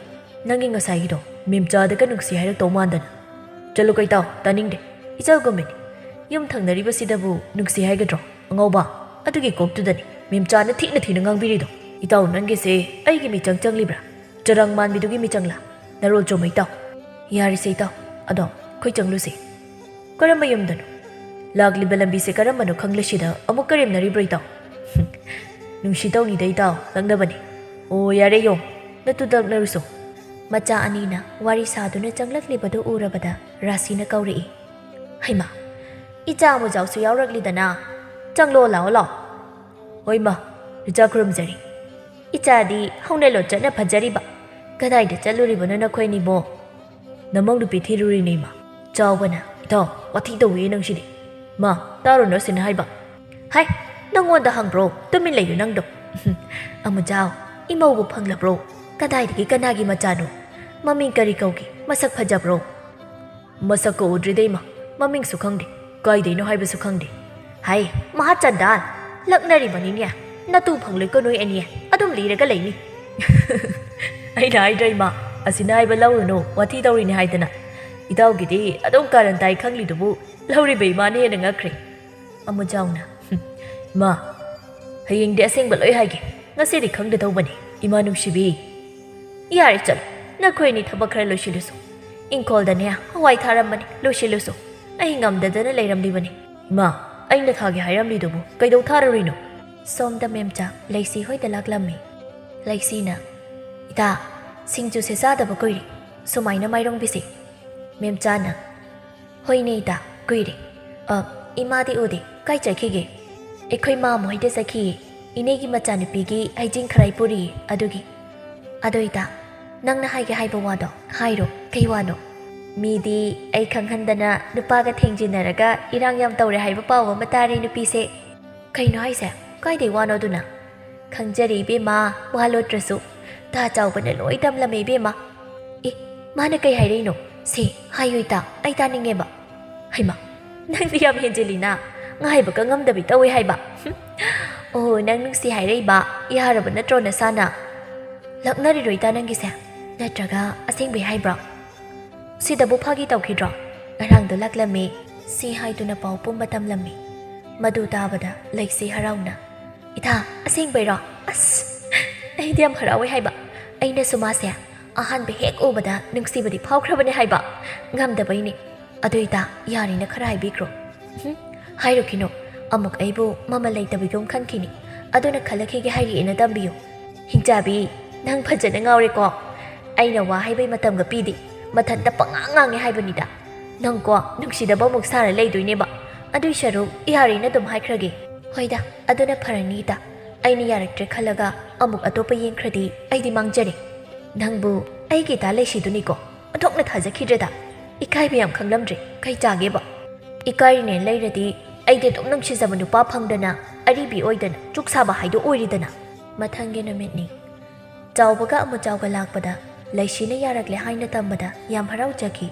ꯅꯪꯒꯤ ꯉꯁꯥꯏꯒꯤꯗꯣ ꯃꯦꯝꯆꯥꯗꯒ ꯅꯨꯡꯁꯤ ꯍꯥꯏꯔꯛꯇꯧ ꯃꯥꯟꯗꯅ꯫ ꯆꯠꯂꯨꯀꯣ ꯏꯇꯥꯎ, ꯇꯥꯅꯤꯡꯗꯦ꯫ ꯏꯆꯜꯒꯨꯝꯕꯅꯤ꯫ ꯌꯨꯝ ꯊꯪꯅꯔꯤꯕꯁꯤꯗꯕꯨ ꯅꯨꯡꯁꯤ ꯍꯥꯏꯒꯗ꯭ꯔꯣ? ꯑꯉꯥꯎꯕ, ꯑꯗꯨꯒꯤ ꯀꯣꯛꯇꯨꯗꯅꯤ ꯃꯦꯝꯆꯥꯅ ꯊꯤꯅ ꯊꯤꯅ ꯉꯥꯡꯕꯤꯔꯤꯗꯣ꯫ ꯏꯇꯥꯎ, ꯅꯪꯒꯤꯁꯦ ꯑꯩꯒꯤ ꯃꯤꯆꯪ ꯆꯪꯂꯤꯕ꯭ꯔꯥ? ꯆꯔꯥꯡ ꯃꯥꯟꯕꯤꯗꯨꯒꯤ ꯃꯤꯆꯪꯂꯥ? ꯅꯔꯣꯜ ꯆꯨꯝꯕ ꯏꯇꯥꯎ꯫ ꯌꯥꯔꯤꯁꯦ ꯏꯇꯥꯎ, ꯑꯗꯣ ꯑꯩꯈꯣꯏ ꯆꯪꯂꯨꯁꯦ꯫ ꯀꯔꯝꯕ ꯌꯨꯝꯗꯅꯣ? ꯂꯥꯛꯂꯤꯕ ꯂꯝꯕꯤꯁꯦ ꯀꯔꯝꯕꯅꯣ ꯈꯪꯂꯁꯤꯗ ꯑꯃꯨꯛ ꯀꯔꯦꯝꯅꯔꯤꯕ꯭ꯔꯣ ꯏꯇꯥꯎ? ꯅꯨꯡꯁꯤ ꯇꯧꯅꯤꯗ ꯏꯇꯥꯎ, ꯂꯛꯅꯕꯅꯤ꯫ ꯑꯣ ꯌꯥꯔꯦ ꯌꯣ, ꯅꯠꯇꯨ ꯂꯛꯅꯔꯨꯁꯣ꯫ ꯃꯆꯥ ꯑꯅꯤꯅ ꯋꯥꯔꯤ ꯁꯥꯗꯨꯅ ꯆꯪꯂꯛꯂꯤꯕꯗꯨ ꯎꯔꯕꯗ ꯔꯥꯁꯤꯅ ꯀꯧꯔꯛꯏ꯫ ꯍꯩꯃꯥ, ꯏꯆꯥ ꯑꯃꯨꯖꯥꯎꯁꯨ ꯌꯥꯎꯔꯛꯂꯤꯗꯅ꯫ ꯆꯪꯂꯣ, ꯂꯥꯛꯑꯣ ꯂꯥꯛꯑꯣ꯫ ꯍꯣꯏ ꯃꯥ, ꯏꯆꯥ ꯈꯨꯔꯨꯝꯖꯔꯤ꯫ ꯏꯆꯥꯗꯤ ꯍꯧꯅ ꯂꯣꯟꯆꯠꯅ ꯐꯖꯔꯤꯕ꯫ ꯀꯗꯥꯏꯗ ꯆꯠꯂꯨꯔꯤꯕꯅꯣ ꯅꯈꯣꯏꯅꯤꯕꯣ? ꯅꯃꯧ ꯅꯨꯄꯤ ꯊꯤꯔꯨꯔꯤꯅꯦ ꯏꯃꯥ꯫ ꯆꯥꯎꯕꯅ, ꯏꯇꯥꯎ, ꯋꯥꯊꯤ ꯇꯧꯏ ꯅꯪꯁꯤꯗꯤ꯫ ꯃꯥ, ꯇꯥꯔꯨꯅꯨ ꯑꯁꯤꯅ ꯍꯥꯏꯕ꯫ ꯍꯥꯏ, ꯅꯪꯉꯣꯟꯗ ꯍꯪꯕ꯭ꯔꯣ? ꯇꯨꯃꯤꯟ ꯂꯩꯌꯨ ꯅꯪꯗꯣ꯫ ꯑꯃꯨꯖꯥꯎ, ꯏꯃꯧꯕꯨ ꯐꯪꯂꯕ꯭ꯔꯣ? ꯀꯗꯥꯏꯗꯒꯤ ꯀꯅꯥꯒꯤ ꯃꯆꯥꯅꯣ? ꯃꯃꯤꯡ ꯀꯔꯤ ꯀꯧꯒꯦ? ꯃꯁꯛ ꯐꯖꯕ꯭ꯔꯣ? ꯃꯁꯛꯀ ꯎꯗ꯭ꯔꯤꯗ ꯏꯃꯥ, ꯃꯃꯤꯡꯁꯨ ꯈꯪꯗꯦ, ꯀꯥꯏꯗꯩꯅꯣ ꯍꯥꯏꯕꯁꯨ ꯈꯪꯗꯦ꯫ ꯍꯥꯏ, ꯃꯍꯥ ꯆꯟꯗꯥꯟ, ꯂꯛꯅꯔꯤꯕꯅꯤꯅꯦ꯫ ꯅꯇꯨ ꯐꯪꯂꯣꯏꯀꯣ ꯅꯣꯏ ꯑꯅꯤ, ꯑꯗꯨꯝ ꯂꯤꯔꯒ ꯂꯩꯅꯤ꯫ ꯑꯩꯅ ꯍꯥꯏꯗ꯭ꯔꯥ ꯏꯃꯥ, ꯑꯁꯤꯅ ꯍꯥꯏꯕ ꯂꯧꯔꯨꯅꯨ, ꯋꯥꯊꯤ ꯇꯧꯔꯤꯅꯤ ꯍꯥꯏꯗꯅ꯫ ꯏꯇꯥꯎꯒꯤꯗꯤ ꯑꯗꯨꯝ ꯀꯥꯔꯟ ꯇꯥꯏ ꯈꯪꯂꯤꯗꯨꯕꯨ ꯂꯧꯔꯤꯕ ꯏꯃꯥꯅ ꯍꯦꯟꯅ ꯉꯛꯈ꯭ꯔꯦ꯫ ꯑꯃꯨꯖꯥꯎꯅ, ꯃꯥ, ꯍꯌꯦꯡꯗꯤ ꯑꯁꯦꯡꯕ ꯂꯣꯏ ꯍꯥꯏꯒꯦ, ꯉꯁꯤꯗꯤ ꯈꯪꯒꯗꯧꯕꯅꯤ, ꯏꯃꯥ ꯅꯨꯡꯁꯤꯕꯤ꯫ ꯌꯥꯔꯦ ꯆꯠꯂꯣ, ꯅꯈꯣꯏ ꯑꯅꯤ ꯊꯕꯛ ꯈꯔ ꯂꯣꯏꯁꯤꯜꯂꯨꯁꯣ꯫ ꯏꯪꯈꯣꯜꯗꯅꯦ ꯍꯋꯥꯏ ꯊꯥꯔꯝꯕꯅꯤ, ꯂꯣꯏꯁꯤꯜꯂꯨꯁꯣ꯫ ꯑꯩ ꯉꯝꯗꯗꯅ ꯂꯩꯔꯝꯂꯤꯕꯅꯤ꯫ ꯏꯃꯥ, ꯑꯩꯅ ꯊꯥꯒꯦ ꯍꯥꯏꯔꯝꯂꯤꯗꯨꯕꯨ ꯀꯩꯗꯧ ꯊꯥꯔꯨꯔꯤꯅꯣ? ꯁꯣꯝꯗ ꯃꯦꯝꯆꯥ ꯂꯩꯁꯤ ꯍꯣꯏꯗ ꯂꯥꯛꯂꯝꯃꯤ꯫ ꯂꯩꯁꯤꯅ, ꯏꯇꯥ, ꯁꯤꯡꯖꯨꯁꯦ ꯆꯥꯗꯕ ꯀꯨꯏꯔꯦ, ꯁꯨꯃꯥꯏꯅ ꯃꯥꯏꯔꯣꯡꯕꯤꯁꯦ꯫ ꯃꯦꯝꯆꯥꯅ, ꯍꯣꯏꯅꯦ ꯏꯇꯥ, ꯀꯨꯏꯔꯦ꯫ ꯑ, ꯏꯃꯥꯗꯤ ꯎꯗꯦ, ꯀꯥꯏ ꯆꯠꯈꯤꯒꯦ? ꯑꯩꯈꯣꯏ ꯃꯥꯝꯃ ꯍꯣꯏꯗ ꯆꯠꯈꯤꯌꯦ, ꯏꯅꯦꯒꯤ ꯃꯆꯥꯅꯨꯄꯤꯒꯤ ꯍꯩꯖꯤꯡ ꯈꯔꯥꯏ ꯄꯨꯔꯤꯌꯦ, ꯑꯗꯨꯒꯤ꯫ ꯑꯗꯣ ꯏꯇꯥ, ꯅꯪꯅ ꯍꯥꯏꯒꯦ ꯍꯥꯏꯕ ꯋꯥꯗꯣ ꯍꯥꯏꯔꯣ, ꯀꯩ ꯋꯥꯅꯣ? ꯃꯤꯗꯤ ꯑꯩ ꯈꯪꯍꯟꯗꯅ ꯅꯨꯄꯥꯒ ꯊꯦꯡꯖꯤꯟꯅꯔꯒ ꯏꯔꯥꯡ ꯌꯥꯝ ꯇꯧꯔꯦ ꯍꯥꯏꯕ ꯄꯥꯎ ꯑꯃ ꯇꯥꯔꯦ ꯅꯨꯄꯤꯁꯦ꯫ ꯀꯩꯅꯣ ꯍꯥꯏꯁꯦ? ꯀꯥꯏꯗꯩ ꯋꯥꯅꯣ ꯑꯗꯨꯅ? ꯈꯪꯖꯔꯦ ꯏꯕꯦꯝꯃ, ꯋꯥ ꯂꯣꯠꯇ꯭ꯔꯁꯨ꯫ ꯇꯥ ꯆꯥꯎꯕꯅ ꯂꯣꯏ ꯇꯝꯂꯝꯃꯦ ꯏꯕꯦꯝꯃ꯫ ꯑꯦ, ꯃꯥꯅ ꯀꯩ ꯍꯥꯏꯔꯛꯏꯅꯣ? ꯁꯦ, ꯍꯥꯏꯌꯨ ꯏꯇꯥ, ꯑꯩ ꯇꯥꯅꯤꯡꯉꯦꯕ꯫ ꯍꯩꯃꯥ, ꯅꯪꯗꯤ ꯌꯥꯝ ꯍꯦꯟꯖꯤꯜꯂꯤꯅ, ꯉꯥꯏꯕꯒ ꯉꯝꯗꯕꯤ ꯇꯧꯋꯦ ꯍꯥꯏꯕ꯫ ꯍꯨꯝ, ꯑꯣ, ꯅꯪ ꯅꯨꯡꯁꯤ ꯍꯥꯏꯔꯛꯏꯕ? ꯌꯥꯔꯕ ꯅꯠꯇ꯭ꯔꯣ ꯅꯁꯥꯅ? ꯂꯛꯅꯔꯤꯔꯣ ꯏꯇꯥ ꯅꯪꯒꯤꯁꯦ? ꯅꯠꯇ꯭ꯔꯒ ꯑꯁꯦꯡꯕꯩ ꯍꯥꯏꯕ꯭ꯔꯣ? ꯁꯤꯗꯕꯨ ꯐꯥꯒꯤ ꯇꯧꯈꯤꯗ꯭ꯔꯣ? ꯉꯔꯥꯡꯗꯣ ꯂꯥꯛꯂꯝꯃꯤ, ꯁꯤ ꯍꯥꯏꯗꯨꯅ ꯄꯥꯎ ꯄꯨꯝꯕ ꯇꯝꯂꯝꯃꯤ꯫ ꯃꯗꯨ ꯇꯥꯕꯗ ꯂꯩꯁꯤ ꯍꯔꯥꯎꯅ, "ꯏꯇꯥ, ꯑꯁꯦꯡꯕꯩꯔꯣ? ꯑꯁ, ꯑꯩꯗꯤ ꯌꯥꯝ ꯍꯔꯥꯎꯋꯦ ꯍꯥꯏꯕ꯫ ꯑꯩꯅꯁꯨ ꯃꯥꯁꯦ ꯑꯍꯥꯟꯕ ꯍꯦꯛ ꯎꯕꯗ ꯅꯨꯡꯁꯤꯕꯗꯤ ꯐꯥꯎꯈ꯭ꯔꯕꯅꯦ ꯍꯥꯏꯕ꯫ ꯉꯝꯗꯕꯩꯅꯦ꯫ ꯑꯗꯨ ꯏꯇꯥ, ꯌꯥꯔꯦꯅ ꯈꯔ ꯍꯥꯏꯕꯤꯈ꯭ꯔꯣ꯫" "ꯍꯨꯝ, ꯍꯥꯏꯔꯨꯈꯤꯅꯣ꯫ ꯑꯃꯨꯛ ꯑꯩꯕꯨ ꯃꯃꯜ ꯂꯩꯇꯕꯤꯒꯨꯝ ꯈꯟꯈꯤꯅꯤ꯫ ꯑꯗꯨꯅ ꯈꯜꯂꯛꯈꯤꯒꯦ ꯍꯥꯏꯔꯛꯑꯦꯅ ꯇꯝꯕꯤꯌꯨ꯫" "ꯍꯤꯡꯆꯥꯕꯤ, ꯅꯪ ꯐꯖꯅ ꯉꯥꯎꯔꯦꯀꯣ꯫ ꯑꯩꯅ ꯋꯥ ꯍꯥꯏꯕꯩ ꯃꯇꯝꯒ ꯄꯤꯗꯦ꯫ ꯃꯊꯟꯇ ꯄꯉꯥꯡ ꯉꯥꯡꯉꯦ ꯍꯥꯏꯕꯅꯤꯗ꯫ ꯅꯪꯀꯣ, ꯅꯨꯡꯁꯤꯗꯕ ꯑꯃꯨꯛ ꯁꯥꯔ ꯂꯩꯗꯣꯏꯅꯦꯕ꯫ ꯑꯗꯨꯏ ꯁꯔꯨꯛ ꯌꯥꯔꯦꯅ ꯑꯗꯨꯝ ꯍꯥꯏꯈ꯭ꯔꯒꯦ꯫" "ꯍꯣꯏꯗ, ꯑꯗꯨꯅ ꯐꯔꯅꯤ ꯏꯇꯥ꯫ ꯑꯩꯅ ꯌꯥꯔꯛꯇ꯭ꯔꯦ ꯈꯜꯂꯒ ꯑꯃꯨꯛ ꯑꯇꯣꯞꯄ ꯌꯦꯡꯈ꯭ꯔꯗꯤ ꯑꯩꯗꯤ ꯃꯥꯡꯖꯔꯦ꯫" "ꯅꯪꯕꯨ ꯑꯩꯒꯤ ꯏꯇꯥ ꯂꯩꯁꯤꯗꯨꯅꯤꯀꯣ?" ꯑꯣꯟꯊꯣꯛꯅ ꯊꯥꯖꯈꯤꯗ꯭ꯔꯦꯗ꯫ ꯏꯀꯥꯏꯕ ꯌꯥꯝ ꯈꯪꯂꯝꯗ꯭ꯔꯦ꯫ ꯀꯩ ꯆꯥꯒꯦꯕ? ꯏꯀꯥꯏꯔꯤꯅꯦ ꯂꯩꯔꯗꯤ ꯑꯩꯗꯤ ꯑꯗꯨꯝ ꯅꯨꯡꯁꯤꯖꯕ ꯅꯨꯄꯥ ꯐꯪꯗꯅ, ꯑꯔꯤꯕꯤ ꯑꯣꯏꯗꯅ ꯆꯨꯛ ꯁꯥꯕ ꯍꯥꯏꯗꯣ ꯑꯣꯏꯔꯤꯗꯅ꯫ ꯃꯊꯪꯒꯤ ꯅꯨꯃꯤꯠꯅꯤ꯫ ꯆꯥꯎꯕꯒ ꯑꯃꯨꯆꯥꯎꯒ ꯂꯥꯛꯄꯗ ꯂꯩꯁꯤꯅ ꯌꯥꯔꯛꯂꯦ ꯍꯥꯏꯅ ꯇꯝꯕꯗ ꯌꯥꯝ ꯍꯔꯥꯎꯖꯈꯤ꯫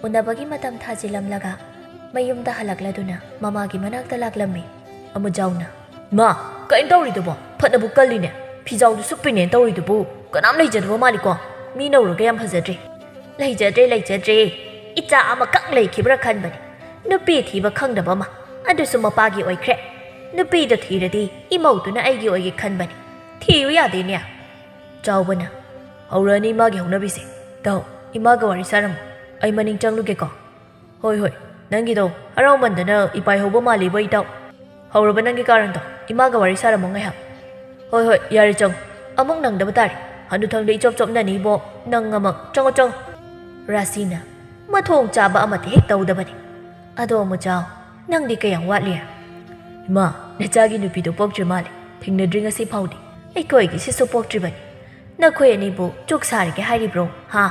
ꯎꯅꯕꯒꯤ ꯃꯇꯝ ꯊꯥꯖꯤꯜꯂꯝꯂꯒ ꯃꯌꯨꯝꯗ ꯍꯜꯂꯛꯂꯗꯨꯅ ꯃꯃꯥꯒꯤ ꯃꯅꯥꯛꯇ ꯂꯥꯛꯂꯝꯃꯤ꯫ ꯑꯃꯨꯖꯥꯎꯅ, "ꯃꯥ, ꯀꯩꯅꯣ ꯇꯧꯔꯤꯗꯨꯕꯣ? ꯐꯅꯕꯨ ꯀꯜꯂꯤꯅꯦ꯫ ꯐꯤꯖꯥꯎꯗꯨ ꯁꯨꯞꯄꯤꯅꯦꯅ ꯇꯧꯔꯤꯗꯨꯕꯨ ꯀꯅꯥꯝ ꯂꯩꯖꯗꯕ ꯃꯥꯜꯂꯤꯀꯣ? ꯃꯤ ꯅꯧꯔꯒ ꯌꯥꯝ ꯐꯖꯗ꯭ꯔꯦ꯫" "ꯂꯩꯖꯗ꯭ꯔꯦ, ꯂꯩꯖꯗ꯭ꯔꯦ꯫ ꯏꯆꯥ ꯑꯃꯈꯛ ꯂꯩꯈꯤꯕ꯭ꯔꯥ ꯈꯟꯕꯅꯦ꯫ ꯅꯨꯄꯤ ꯊꯤꯕ ꯈꯪꯗꯕ ꯑꯃ, ꯑꯗꯨꯁꯨ ꯃꯄꯥꯒꯤ ꯑꯣꯏꯈ꯭ꯔꯦ꯫ ꯅꯨꯄꯤꯗꯣ ꯊꯤꯔꯗꯤ ꯏꯃꯧꯗꯨꯅ ꯑꯩꯒꯤ ꯑꯣꯏꯒꯦ ꯈꯟꯕꯅꯦ꯫ ꯊꯤꯌꯨ ꯌꯥꯗꯦꯅꯦ꯫" ꯆꯥꯎꯕꯅ, "ꯍꯧꯔꯛꯑꯅꯤ ꯏꯃꯥꯒꯤ ꯍꯧꯅꯕꯤꯁꯦ꯫ ꯇꯧ, ꯏꯃꯥꯒ ꯋꯥꯔꯤ ꯁꯥꯔꯝꯃꯣ꯫ ꯑꯩ ꯃꯅꯤꯡ ꯆꯪꯂꯨꯒꯦꯀꯣ꯫" "ꯍꯣꯏ, ꯍꯣꯏ, ꯅꯪꯒꯤꯗꯣ ꯍꯔꯥꯎꯃꯟꯗꯅ ꯏꯄꯥꯏ ꯍꯧꯕ ꯃꯥꯜꯂꯤꯕꯣ ꯏꯇꯥꯎ꯫ ꯍꯧꯔꯕ ꯅꯪꯒꯤ ꯀꯥꯔꯟꯗꯣ? ꯏꯃꯥꯒ ꯋꯥꯔꯤ ꯁꯥꯔꯝꯃꯣ ꯉꯥꯏꯍꯥꯛ꯫" "ꯍꯣꯏ, ꯍꯣꯏ, ꯌꯥꯔꯦ, ꯆꯪꯉꯣ꯫ ꯑꯃꯨꯛ ꯅꯪꯗꯕ ꯇꯥꯔꯦ꯫ ꯍꯅꯨꯊꯪꯗ ꯏꯆꯣꯞ ꯆꯣꯞꯅꯅꯤꯕꯣ ꯅꯪ ꯑꯃ꯫ ꯆꯪꯉꯣ, ꯆꯪꯉꯣ꯫" ꯔꯥꯁꯤꯅ, "ꯃꯊꯣꯡ ꯆꯥꯕ ꯑꯃꯠꯇ ꯍꯦꯛ ꯇꯧꯗꯕꯅꯤ꯫ ꯑꯗꯣ ꯑꯃꯨꯖꯥꯎ, ꯅꯪꯗꯤ ꯀꯌꯥꯝ ꯋꯥꯠꯂꯤ?" "ꯏꯃꯥ, ꯅꯆꯥꯒꯤ ꯅꯨꯄꯤꯗꯣ ꯄꯣꯛꯇ꯭ꯔꯤ ꯃꯥꯜꯂꯦ꯫ ꯊꯦꯡꯅꯗ꯭ꯔꯤ ꯉꯁꯤ ꯐꯥꯎꯗꯤ꯫ ꯑꯩꯈꯣꯏꯒꯤꯁꯤꯁꯨ ꯄꯣꯛꯇ꯭ꯔꯤꯕꯅꯤ꯫ ꯅꯈꯣꯏ ꯑꯅꯤꯕꯨ ꯆꯨꯛ ꯁꯥꯔꯒꯦ ꯍꯥꯏꯔꯤꯕ꯭ꯔꯣ, ꯍꯥ?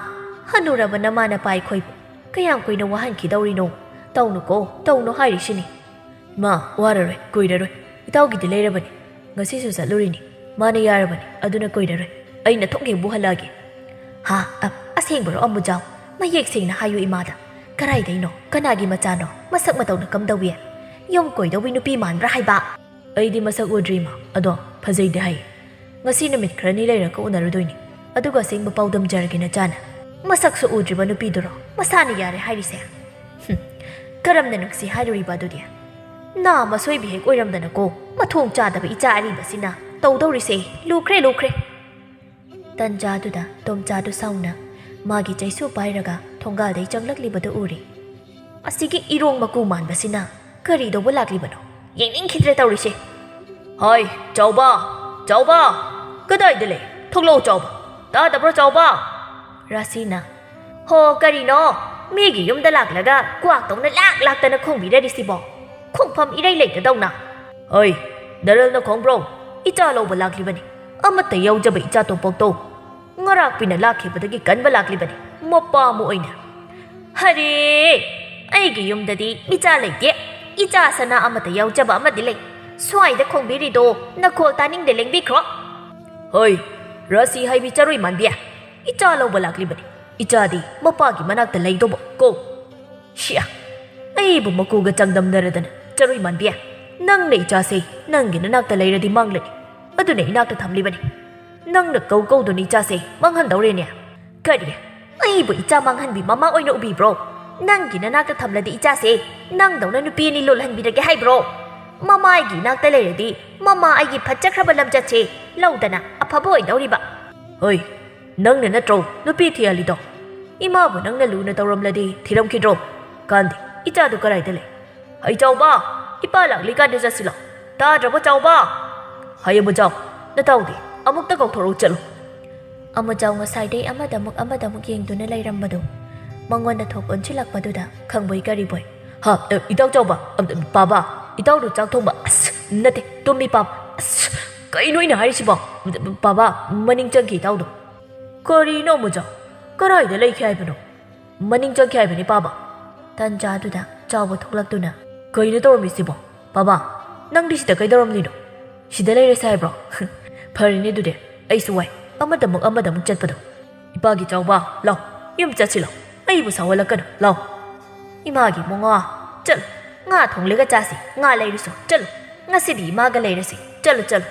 ꯍꯅꯨꯔꯕ ꯅꯃꯥ ꯅꯄꯥ ꯑꯩꯈꯣꯏꯕꯨ ꯀꯌꯥꯝ ꯀꯨꯏꯅ ꯋꯥꯍꯟꯈꯤꯗꯧꯔꯤꯅꯣ? ꯇꯧꯅꯨꯀꯣ, ꯇꯧꯅꯨ ꯍꯥꯏꯔꯤꯁꯤꯅꯤ꯫" "ꯏꯃꯥ, ꯋꯥꯔꯔꯣꯏ, ꯀꯨꯏꯔꯔꯣꯏ꯫ ꯏꯇꯥꯎꯒꯤꯗꯤ ꯂꯩꯔꯕꯅꯤ꯫ ꯉꯁꯤꯁꯨ ꯆꯠꯂꯨꯔꯤꯅꯤ꯫ ꯃꯥꯅ ꯌꯥꯔꯕꯅꯤ, ꯑꯗꯨꯅ ꯀꯨꯏꯔꯔꯣꯏ꯫ ꯑꯩ ꯅꯊꯣꯛ ꯍꯦꯛ ꯄꯨꯍꯜꯂꯛꯑꯒꯦ꯫" "ꯍꯥ? ꯑ-, ꯑꯁꯦꯡꯕꯔꯣ ꯑꯃꯨꯖꯥꯎ? ꯃꯌꯦꯛ ꯁꯦꯡꯅ ꯍꯥꯏꯌꯨ ꯏꯃꯥꯗ꯫ ꯀꯔꯥꯏꯗꯩꯅꯣ? ꯀꯅꯥꯒꯤ ꯃꯆꯥꯅꯣ? ꯃꯁꯛ ꯃꯇꯧꯅ ꯀꯝꯗꯧꯏ? ꯌꯨꯝ ꯀꯣꯏꯗꯧꯕꯤ ꯅꯨꯄꯤ ꯃꯥꯟꯕ꯭ꯔꯥ ꯍꯥꯏꯕ?" "ꯑꯩꯗꯤ ꯃꯁꯛ ꯎꯗ꯭ꯔꯤ, ꯏꯃꯥ꯫ ꯑꯗꯣ ꯐꯖꯩꯗꯤ ꯍꯥꯏ꯫ ꯉꯁꯤ ꯅꯨꯃꯤꯠ ꯈꯔꯅꯤ ꯂꯩꯔꯒ ꯎꯅꯔꯨꯗꯣꯏꯅꯤ꯫ ꯑꯗꯨꯒ ꯑꯁꯦꯡꯕ ꯄꯥꯎꯗꯝꯖꯔꯒꯦ ꯅꯆꯥꯅ꯫ ꯃꯁꯛꯁꯨ ꯎꯗ꯭ꯔꯤꯕ ꯅꯨꯄꯤꯗꯨꯔꯣ ꯃꯁꯥꯅ ꯌꯥꯔꯦ ꯍꯥꯏꯔꯤꯁꯦ? ꯍꯨꯝ, ꯀꯔꯝꯅ ꯅꯨꯡꯁꯤ ꯍꯥꯏꯔꯨꯔꯤꯕ ꯑꯗꯨꯗꯤ? ꯅꯥ ꯃꯁꯣꯏꯕꯤ ꯍꯦꯛ ꯑꯣꯏꯔꯝꯗꯅꯀꯣ, ꯃꯊꯣꯡ ꯆꯥꯗꯕ ꯏꯆꯥ ꯑꯔꯤꯕꯁꯤꯅ ꯇꯧꯗꯧꯔꯤꯁꯦ ꯂꯨꯈ꯭ꯔꯦ, ꯂꯨꯈ꯭ꯔꯦ!" ꯇꯟꯖꯥꯗꯨꯗ ꯇꯣꯝꯆꯥꯗꯨ ꯁꯥꯎꯅ ꯃꯥꯒꯤ ꯆꯩꯁꯨ ꯄꯥꯏꯔꯒ ꯊꯣꯡꯒꯥꯜꯗꯩ ꯆꯪꯂꯛꯂꯤꯕꯗꯨ ꯎꯔꯦ꯫ "ꯑꯁꯤꯒꯤ ꯏꯔꯣꯡ ꯃꯀꯨ ꯃꯥꯟꯕꯁꯤꯅ ꯀꯔꯤ ꯇꯧꯕ ꯂꯥꯛꯂꯤꯕꯅꯣ? ꯌꯦꯡꯅꯤꯡꯈꯤꯗ꯭ꯔꯦ ꯇꯧꯔꯤꯁꯦ!" "ꯍꯣꯏ, ꯆꯥꯎꯕ! ꯆꯥꯎꯕ! ꯀꯗꯥꯏꯗ ꯂꯩ? ꯊꯣꯛꯂꯛꯑꯣ, ꯆꯥꯎꯕ! ꯇꯥꯗꯕ꯭ꯔꯣ, ꯆꯥꯎꯕ?" ꯔꯥꯁꯤꯅ, "ꯍꯣ, ꯀꯔꯤꯅꯣ? ꯃꯤꯒꯤ ꯌꯨꯝꯗ ꯂꯥꯛꯂꯒ ꯀ꯭ꯋꯥꯛꯇꯧꯅ ꯂꯥꯛ ꯂꯥꯛꯇꯅ ꯈꯣꯡꯕꯤꯔꯔꯤꯁꯤꯕꯣ? ꯈꯣꯡꯐꯝ ꯏꯔꯩ ꯂꯩꯇꯗꯧꯅ!" "ꯍꯣꯏ, ꯅꯔꯜꯅ ꯈꯣꯡꯕ꯭ꯔꯣ? ꯏꯆꯥ ꯂꯧꯕ ꯂꯥꯛꯂꯤꯕꯅꯤ꯫ ꯑꯃꯠꯇ ꯌꯥꯎꯖꯕ ꯏꯆꯥ ꯇꯣꯝꯄꯣꯛꯇꯣ ꯉꯔꯥꯛꯄꯤꯅ ꯂꯥꯛꯈꯤꯕꯗꯒꯤ ꯀꯟꯕ ꯂꯥꯛꯂꯤꯕꯅꯤ, ꯃꯄꯥ ꯑꯃ ꯑꯣꯏꯅ꯫" "ꯍꯔꯦ! ꯑꯩꯒꯤ ꯌꯨꯝꯗꯗꯤ ꯃꯤꯆꯥ ꯂꯩꯇꯦ꯫ ꯏꯆꯥ ꯁꯅꯥ ꯑꯃꯠꯇ ꯌꯥꯎꯖꯕ ꯑꯃꯗꯤ ꯂꯩ꯫ ꯁ꯭ꯋꯥꯏꯗ ꯈꯣꯡꯕꯤꯔꯤꯗꯣ ꯅꯈꯣꯜ ꯇꯥꯅꯤꯡꯗꯦ, ꯂꯦꯡꯕꯤꯈ꯭ꯔꯣ!" "ꯍꯣꯏ, ꯔꯥꯁꯤ ꯍꯥꯏꯕꯤ ꯆꯔꯣꯏ ꯃꯥꯟꯕꯤ, ꯏꯆꯥ ꯂꯧꯕ ꯂꯥꯛꯂꯤꯕꯅꯤ꯫ ꯏꯆꯥꯗꯤ ꯃꯄꯥꯒꯤ ꯃꯅꯥꯛꯇ ꯂꯩꯗꯧꯕ ꯀꯣ!" "ꯁꯤꯌꯥ! ꯑꯩꯕꯨ ꯃꯀꯨꯒ ꯆꯥꯡꯗꯝꯅꯔꯗꯅ, ꯆꯔꯣꯏ ꯃꯥꯟꯕꯤ! ꯅꯪꯅ ꯏꯆꯥꯁꯦ ꯅꯪꯒꯤ ꯅꯅꯥꯛꯇ ꯂꯩꯔꯗꯤ ꯃꯥꯡꯂꯅꯤ꯫ ꯑꯗꯨꯅ ꯏꯅꯥꯛꯇ ꯊꯝꯂꯤꯕꯅꯤ꯫ ꯅꯪꯅ ꯀꯧ ꯀꯧꯗꯨꯅ ꯏꯆꯥꯁꯦ ꯃꯥꯡꯍꯟꯗꯧꯔꯦꯅꯦ꯫ ꯀꯔꯤ? ꯑꯩꯕꯨ ꯏꯆꯥ ꯃꯥꯡꯍꯟꯕꯤ ꯃꯃꯥ ꯑꯣꯏꯅ ꯎꯕꯤꯕ꯭ꯔꯣ? ꯅꯪꯒꯤ ꯅꯅꯥꯛꯇ ꯊꯝꯂꯗꯤ ꯏꯆꯥꯁꯦ ꯅꯪꯗꯧꯅ ꯅꯨꯄꯤ ꯑꯅꯤ ꯂꯣꯜꯍꯟꯕꯤꯔꯒꯦ ꯍꯥꯏꯕ꯭ꯔꯣ? ꯃꯃꯥ ꯑꯩꯒꯤ ꯏꯅꯥꯛꯇ ꯂꯩꯔꯗꯤ ꯃꯃꯥ ꯑꯩꯒꯤ ꯐꯠꯖꯈ꯭ꯔꯕ ꯂꯝꯆꯠꯁꯦ ꯂꯧꯗꯅ ꯑꯐꯕ ꯑꯣꯏꯗꯧꯔꯤꯕ?" "ꯍꯣꯏ, ꯅꯪꯅ ꯅꯠꯇ꯭ꯔꯣ ꯅꯨꯄꯤ ꯊꯤꯍꯜꯂꯤꯗꯣ? ꯏꯃꯥꯕꯨ ꯅꯪꯅ ꯂꯨꯅ ꯇꯧꯔꯝꯂꯗꯤ ꯊꯤꯔꯝꯈꯤꯗ꯭ꯔꯣ? ꯀꯥꯟꯗꯦ, ꯏꯆꯥꯗꯨ ꯀꯗꯥꯏꯗ ꯂꯩ? ꯍꯩ ꯆꯥꯎꯕ, ꯏꯄꯥ ꯂꯥꯛꯂꯤꯀꯥꯟꯗ ꯆꯠꯁꯤꯂꯣ꯫ ꯇꯥꯗ꯭ꯔꯕꯣ ꯆꯥꯎꯕ? ꯍꯩ ꯑꯃꯨꯖꯥꯎ, ꯅꯇꯥꯎꯗꯤ ꯑꯃꯨꯛꯇ ꯀꯧꯊꯣꯔꯛꯎ ꯆꯠꯂꯨ꯫" ꯑꯃꯨꯖꯥꯎ ꯉꯁꯥꯏꯗꯩ ꯑꯃꯗꯃꯨꯛ ꯑꯃꯗꯃꯨꯛ ꯌꯦꯡꯗꯨꯅ ꯂꯩꯔꯝꯕꯗꯨ ꯃꯉꯣꯟꯗ ꯊꯣꯛ ꯑꯣꯟꯁꯤꯜꯂꯛꯄꯗꯨꯗ ꯈꯪꯕꯣꯏ ꯀꯔꯤꯕꯣꯏ, "ꯍꯥ, ꯑ, ꯏꯇꯥꯎ ꯆꯥꯎꯕ, ꯑ, ꯄꯥꯕ, ꯏꯇꯥꯎꯗꯨ ꯆꯥꯛ ꯊꯣꯡꯕ, ꯑꯁ, ꯅꯠꯇꯦ, ꯇꯨꯝꯃꯤ ꯄꯥꯕ, ꯑꯁ, ꯀꯩꯅꯣ ꯑꯩꯅ ꯍꯥꯏꯔꯤꯁꯤꯕꯣ? ꯄꯥꯕ, ꯃꯅꯤꯡ ꯆꯪꯈꯤ ꯏꯇꯥꯎꯗꯣ꯫" "ꯀꯔꯤꯅꯣ ꯑꯃꯨꯖꯥꯎ? ꯀꯔꯥꯏꯗ ꯂꯩꯈꯤ ꯍꯥꯏꯕꯅꯣ?" "ꯃꯅꯤꯡ ꯆꯪꯈꯤ ꯍꯥꯏꯕꯅꯤ ꯄꯥꯕ꯫" ꯇꯟꯖꯥꯗꯨꯗ ꯆꯥꯎꯕ ꯊꯣꯛꯂꯛꯇꯨꯅ, "ꯀꯩꯅꯣ ꯇꯧꯔꯝꯃꯤꯁꯤꯕꯣ? ꯄꯥꯕ, ꯅꯪꯗꯤ ꯁꯤꯗ ꯀꯩꯗꯧꯔꯝꯂꯤꯅꯣ? ꯁꯤꯗ ꯂꯩꯔꯁꯦ ꯍꯥꯏꯕ꯭ꯔꯣ? ꯐꯔꯦꯅꯦ ꯑꯗꯨꯗꯤ, ꯑꯩꯁꯨ ꯋꯥꯏ꯫ ꯑꯃꯗꯃꯨꯛ ꯑꯃꯗꯃꯨꯛ ꯆꯠꯄꯗꯣ꯫ ꯏꯄꯥꯒꯤ ꯆꯥꯎꯕ, ꯂꯥꯎ, ꯌꯨꯝ ꯆꯠꯁꯤ ꯂꯥꯎ꯫ ꯑꯩꯕꯨ ꯁꯥꯎꯍꯜꯂꯛꯀꯅꯨ, ꯂꯥꯎ꯫" "ꯏꯃꯥꯒꯤ ꯃꯉꯥ, ꯆꯠꯂꯨ꯫ ꯉꯥ ꯊꯣꯡꯂꯒ ꯆꯥꯁꯤ, ꯉꯥ ꯂꯩꯔꯨꯁꯣ, ꯆꯠꯂꯨ꯫ ꯉꯁꯤꯗꯤ ꯏꯃꯥꯒ ꯂꯩꯔꯁꯤ꯫ ꯆꯠꯂꯣ, ꯆꯠꯂꯣ꯫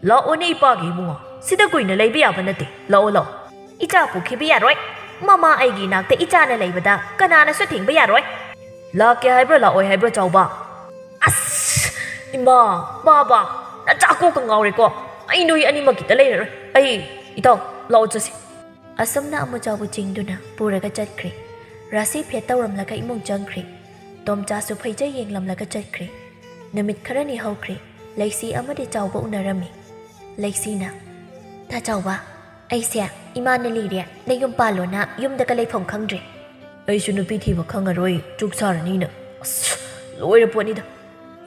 ꯂꯥꯛꯑꯣꯅꯦ, ꯏꯄꯥꯒꯤ ꯏꯕꯨꯡꯉꯣ꯫ ꯁꯤꯗ ꯀꯨꯏꯅ ꯂꯩꯕ ꯌꯥꯕ ꯅꯠꯇꯦ꯫ ꯂꯥꯛꯑꯣ, ꯂꯥꯛꯑꯣ꯫ ꯏꯆꯥ ꯄꯣꯛꯈꯤꯕ ꯌꯥꯔꯣꯏ꯫ ꯃꯃꯥ ꯑꯩꯒꯤ ꯏꯅꯥꯛꯇ ꯏꯆꯥꯅ ꯂꯩꯕꯗ ꯀꯅꯥꯅꯁꯨ ꯊꯤꯡꯕ ꯌꯥꯔꯣꯏ꯫ ꯂꯥꯛꯀꯦ ꯍꯥꯏꯕ꯭ꯔꯣ, ꯂꯥꯛꯑꯣꯏ ꯍꯥꯏꯕ꯭ꯔꯣ, ꯆꯥꯎꯕ? ꯑꯁ! ꯏꯃꯥ, ꯕꯥꯕꯥ, ꯅꯆꯥ ꯀꯣꯛꯀ ꯉꯥꯎꯔꯦꯀꯣ꯫ ꯑꯩ ꯅꯣꯏ ꯑꯅꯤꯃꯛꯀꯤꯗ ꯂꯩꯔꯔꯣꯏ꯫ ꯑꯩ, ꯏꯇꯥꯎ, ꯂꯥꯛꯑꯣ ꯆꯠꯁꯤ꯫ ꯑꯁꯨꯝꯅ ꯑꯃꯨꯆꯥꯎꯕꯨ ꯆꯤꯡꯗꯨꯅ ꯄꯨꯔꯒ ꯆꯠꯈ꯭ꯔꯦ꯫ ꯔꯥꯁꯤ ꯐꯦꯠ ꯇꯧꯔꯝꯂꯒ ꯏꯃꯨꯡ ꯆꯪꯈ꯭ꯔꯦ꯫ ꯇꯣꯝꯆꯥꯁꯨ ꯐꯩꯖꯩ ꯌꯦꯡꯂꯝꯂꯒ ꯆꯠꯈ꯭ꯔꯦ꯫ ꯅꯨꯃꯤꯠ ꯈꯔꯅꯤ ꯍꯧꯈ꯭ꯔꯦ꯫ ꯂꯩꯁꯤ ꯑꯃꯗꯤ ꯆꯥꯎꯕ ꯎꯅꯔꯝꯃꯤ꯫ ꯂꯩꯁꯤꯅ, "ꯇꯥ ꯆꯥꯎꯕ, ꯑꯩꯁꯦ ꯏꯃꯥꯅ ꯂꯤꯔꯦ, ꯅꯌꯨꯝ ꯄꯥꯜꯂꯣꯅ ꯌꯨꯝꯗꯒ ꯂꯩꯐꯝ ꯈꯪꯗ꯭ꯔꯦ꯫ ꯑꯩꯁꯨ ꯅꯨꯄꯤ ꯊꯤꯕ ꯈꯪꯉꯔꯣꯏ, ꯆꯨꯛ ꯁꯥꯔꯅꯤꯅ꯫ ꯑꯁ, ꯂꯣꯏꯔ ꯄꯣꯠꯅꯤꯗ꯫